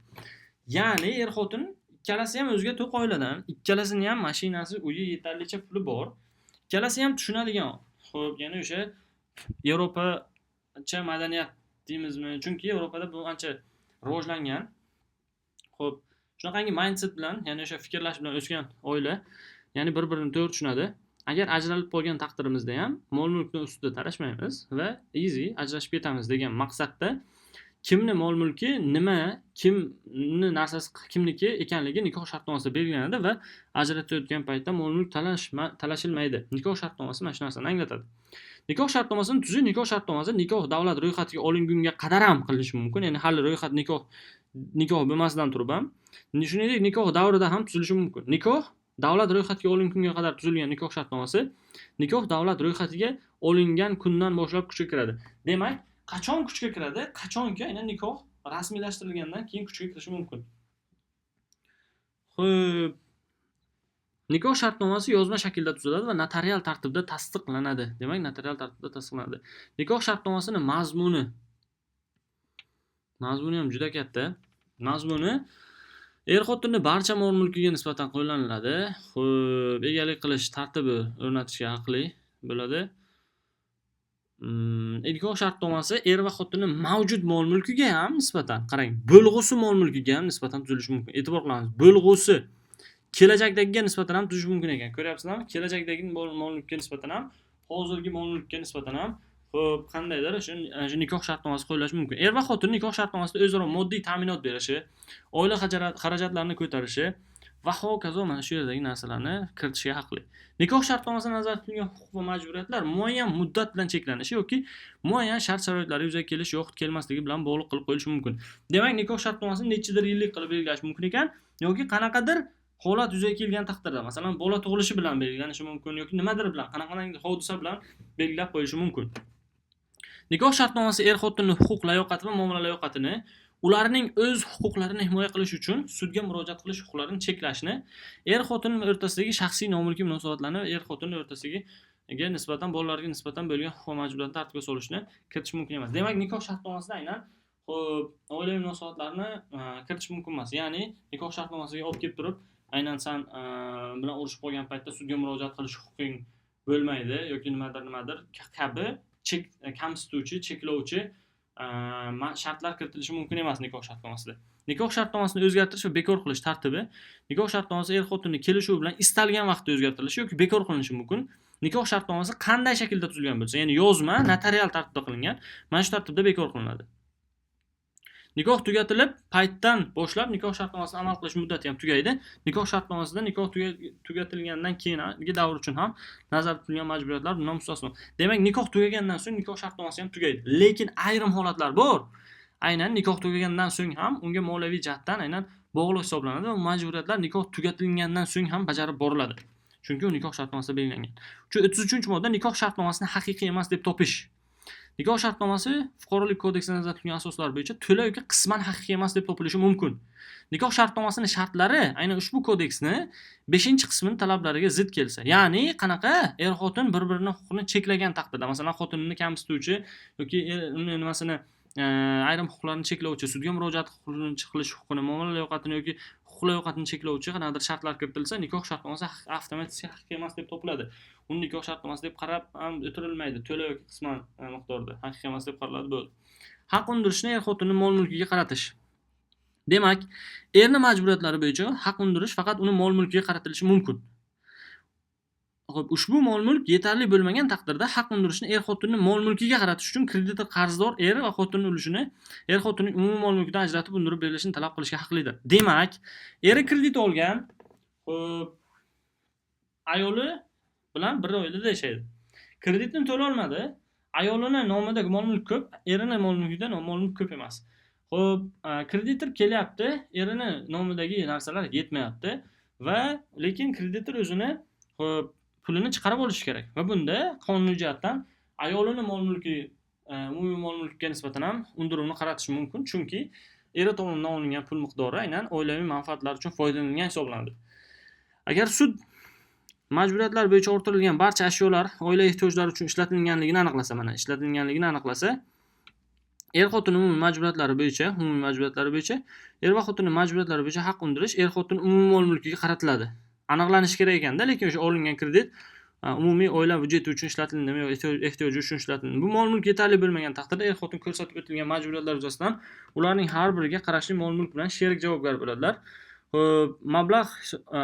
Ya'ni er-xotin ikkalasi ham o'ziga to'q oiladan, ikkalasini ham mashinasi, uyi, yetarlicha puli bor. Ikkalasi ham tushunadigan. Xo'p, ya'ni o'sha Yevropacha madaniyat deymizmi? Chunki Yevropada bu ancha rivojlangan. Xo'p, shunaqangi mindset bilan, ya'ni o'sha fikrlash bilan o'sgan oila, ya'ni bir-birini to'g'ri tushunadi. Agar ajralib qolgan taqdirimizda ham mol-mulkni ustida talashmaymiz va easy ajrashib ketamiz degan maqsadda kimni mol-mulki nima, kimni narsasi kimniki ekanligi nikoh shartnomasida belgilanadi va ajratayotgan paytda mol-mulk talashilmaydi. Nikoh shartnomasi mana shu narsani anglatadi. Nikoh shartnomasini tuzish, nikoh shartnomasi nikoh davlat ro'yxatiga olingunga qadar ham qilinishi mumkin. Ya'ni hali ro'yxat nikoh bo'lmasidan turib ham, shuningdek nikoh davrida ham tuzilishi mumkin. Nikoh davlat ro'yxatiga olingunga qadar tuzilgan nikoh shartnomasi nikoh davlat ro'yxatiga olingan kundan boshlab kuchga kiradi. Demak, qachon kuchga kiradi? Qachonki aynan nikoh rasmiylashtirilgandan keyin kuchga kirishi mumkin. Xo'p, nikoh shartnomasi yozma shaklda tuziladi va notarial tartibda tasdiqlanadi. Demak, notarial tartibda tasdiqlanadi. Nikoh shartnomasini mazmuni ham juda katta. Mazmuni er-xotinni barcha mol-mulkiga nisbatan qo'llaniladi. Xo'p, egalik qilish tartibi o'rnatishga haqli bo'ladi. Nikoh shartnomasi er va xotinning mavjud mol-mulkiga ham nisbatan, qarang, bo'lg'usi mol-mulkiga ham nisbatan tuzilishi mumkin. E'tibor qilamiz, bo'lg'usi kelajakdagiga nisbatan ham tuzilishi mumkin ekan. Ko'ryapsizlarmi? Kelajakdagi mol-mulkka nisbatan ham, hozirgi mol-mulkka nisbatan ham, xo'p, qandaydir shu nikoh shartnomasi qo'llash mumkin. Er va xotin nikoh shartnomasida o'zaro moddiy ta'minot berishi, oila xarajatlarini ko'tarishi va hokazo mana shu yerdagi narsalarni kiritishga haqli. Nikoh shartnomasida nazarda tutilgan huquq va majburiyatlar muayyan muddat bilan cheklanishi yoki muayyan shart-sharoitlar yuzaga kelishi yoxud kelmasligi bilan bog'liq qilib qo'yilishi mumkin. Demak, nikoh shartnomasini nechidir yillik qilib belgilash mumkin ekan yoki qanaqadir holat yuzaga kelgan taqdirda, masalan, bola tug'ilishi bilan belgilanishi mumkin yoki nimadir bilan, qanaqadir hodisa bilan belgilab qo'yilishi mumkin. Nikoh shartnomasi er-xotinning huquq layoqati va muomala layoqatini, ularning o'z huquqlarini himoya qilish uchun sudga murojaat qilish huquqlarini cheklashni, er-xotin o'rtasidagi shaxsiy nomulkiy munosabatlarni, er-xotin o'rtasiga nisbatan bolalarga nisbatan bo'lgan huquq va majburiyatni tartibga solishni kiritish mumkin emas. Demak, nikoh shartnomasida aynan xo'p, oilaviy munosabatlarni kiritish mumkin emas. Ya'ni nikoh shartnomasiga olib kelib turib, aynan san bilan urushib qolgan paytda sudga murojaat qilish huquqing bo'lmaydi yoki nimadir kabi kamsituvchi, cheklovchi shartlar kiritilishi mumkin emas nikoh shartnomasida. Nikoh shartnomasini o'zgartirish va bekor qilish tartibi. Nikoh shartnomasi er-xotinning kelishuvi bilan istalgan vaqtda o'zgartirilishi yoki bekor qilinishi mumkin. Nikoh shartnomasi qanday shaklda tuzilgan bo'lsa, ya'ni yozma, notarial tartibda qilingan, mana shu tartibda bekor qilinadi. Nikoh tugatilib paytdan boshlab nikoh shartnomasini amal qilish muddati ham tugaydi. Nikoh shartnomasida nikoh tugatilgandan keyingi davr uchun ham nazarda tutilgan majburiyatlar bundan mustasno. Demak, nikoh tugagandan so'ng nikoh shartnomasi ham tugaydi. Lekin ayrim holatlar bor. Aynan nikoh tugagandan so'ng ham unga moliyaviy jihatdan aynan bog'liq hisoblanadi va majburiyatlar nikoh tugatilgandan so'ng ham bajarib boriladi. Chunki u nikoh shartnomasida belgilangan. Shu 33-modda nikoh shartnomasini haqiqiy emas deb topish. Nikoh shartnomasi fuqarolik kodeksida nazarda tutilgan asoslar bo'yicha to'la yoki qisman haqiqiy emas deb topilishi mumkin. Nikoh shartnomasining shartlari aynan ushbu kodeksni 5-qismining talablariga zid kelsa, ya'ni qanaqa er-xotin bir-birini huquqini cheklagan taqdirda, masalan, xotinini kamsituvchi yoki uni nimasini ayrim huquqlarni cheklovchi, sudga murojaat qilish huquqini, muomala layoqatini yoki huquq layoqatini cheklovchi qanaqadir shartlar kiritilsa, nikoh shartnomasi avtomatik haqiqiy emas deb topiladi. Uni nikoh shartnomasi deb qarab ham o'tirilmaydi, to'la yoki qisman miqdorda haqiqiy emas deb qaraladi, bo'ldi. Haq undirishni er-xotinning mol-mulkiga qaratish. Demak, erni majburiyatlari bo'yicha haq undirish faqat uni mol-mulkiga qaratilishi mumkin. Xo'p, ushbu mol-mulk yetarli bo'lmagan taqdirda haq undirishni er-xotinning mol-mulkiga qaratish uchun kreditor qarzdor eri va xotinning ulushini er-xotinning umumiy mol-mulkidan ajratib undirib berilishini talab qilishga haqlidir. Demak, eri kredit olgan, xo'p, ayoli bilan bir oilada yashaydi. Kreditni to'la olmadi. Ayolini nomida mol-mulk ko'p, erini mol-mulkida mol-mulk ko'p emas. Xo'p, kreditor kelyapti, erini nomidagi narsalar yetmayapti va lekin kreditor o'zini xo'p pulini chiqarib olishi kerak va bunda qonuniy jihatdan ayolini mol-mulki umumiy mol-mulkka nisbatan ham undiruvni qaratish mumkin, chunki eri tomonidan olingan pul miqdori aynan oilaviy manfaatlar uchun foydalanilgan hisoblanadi. Agar sud majburiyatlar bo'yicha orttirilgan barcha ashyolar oila ehtiyojlari uchun ishlatilganligini aniqlasa, mana ishlatilganligini aniqlasa, er-xotin umumiy majburiyatlari bo'yicha, er va xotinning majburiyatlari bo'yicha haq undirish er-xotin umumiy mol-mulkiga qaratiladi. Aniqlanishi kerak ekanda, lekin o'sha olingan kredit umumiy oila byudjeti uchun ishlatildimi yoki ehtiyoji uchun ishlatildi. Bu mol-mulk yetarli bo'lmagan taqdirda er-xotin ko'rsatib o'tilgan majburiyatlar yuzasidan ularning har biriga qarashli mol-mulk bilan sherik javobgar bo'ladilar. Xo'p, mablag'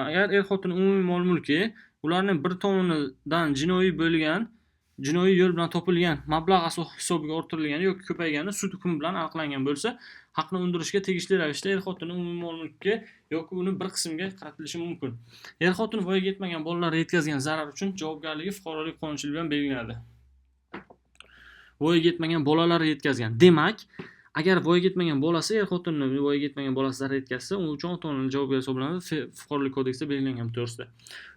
agar er-xotin umumiy mol-mulki ularning bir tomonidan jinoiy yo'l bilan topilgan mablag' hisobiga orttirilgani yoki ko'paygani sud hukmi bilan aniqlangan bo'lsa, haqni undirishga tegishli ravishda er-xotinning umumiy mol-mulkiga yoki uni bir qismiga qaratilishi mumkin. Er-xotin voyaga yetmagan bolalarga yetkazgan zarar uchun javobgarligi fuqarolik qonunchiligi bilan belgilanadi. Voyaga yetmagan bolalarga yetkazgan. Demak, agar voyaga yetmagan bolasi er-xotinni voyaga yetmagan bolasi zarar yetkazsa, u uchun ota-onalar javobgar hisoblanadi, fuqarolik kodeksida belgilangan to'g'risida.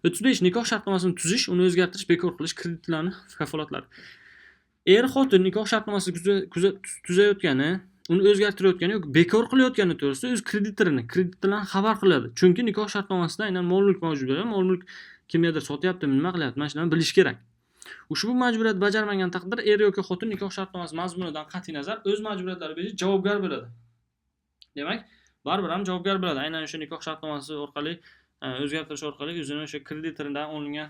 35 nikoh shartnomasini tuzish, uni o'zgartirish, bekor qilish, kreditlarni kafolatlari. Er-xotin nikoh shartnomasini tuzayotgani, uni o'zgartirayotgani yoki bekor qilayotgani to'g'risida o'z kreditorini, kreditlarni xabar qiladi. Chunki nikoh shartnomasida aynan mol-mulk mavjud bo'ladi. Mol-mulk kimgadir sotyaptimi, nima qilyapti, mana shuni bilish kerak. Ushbu majburiyat bajarmagan taqdirda er yoki xotin nikoh shartnomasi mazmunidan qat'iy nazar o'z majburiyatlari bo'yicha javobgar bo'ladi. Demak, baribir ham javobgar bo'ladi. Aynan o'sha nikoh shartnomasi orqali o'zgartirish orqali o'zini o'sha kreditoridan olingan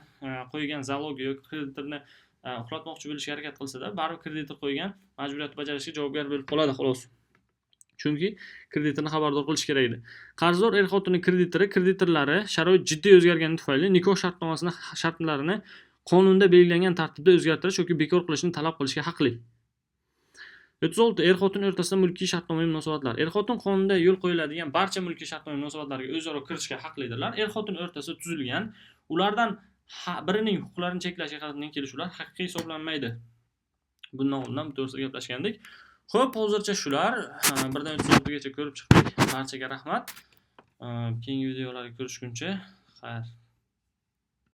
qo'ygan zalogi yoki kreditorni uxlatmoqchi bo'lishga harakat qilsa-da, baribir kreditor qo'ygan majburiyatni bajarishga javobgar bo'lib qoladi xolos. Chunki kreditorni xabardor qilish kerak edi. Qarzdor er-xotinning kreditori, kreditorlari sharoit jiddiy o'zgargani tufayli nikoh shartnomasini shartlarini qonunda belgilangan tartibda o'zgartirish yoki bekor qilishni talab qilishga haqli. 36 er-xotin o'rtasida mulkiy shartnomaviy munosabatlar. Er-xotin qonunda yo'l qo'yiladigan barcha mulkiy shartnomaviy munosabatlarga o'zaro kirishga haqlidirlar. Er-xotin o'rtasida tuzilgan, ulardan birining huquqlarini cheklashga qaratilgan kelishuvlar haqiqiy hisoblanmaydi. Bundan oldin bu to'g'risida gaplashgandik. Xo'p, hozircha shular. 1dan 36 gacha ko'rib chiqdik. Barchaga rahmat. Keyingi videolarda ko'rishguncha xayr.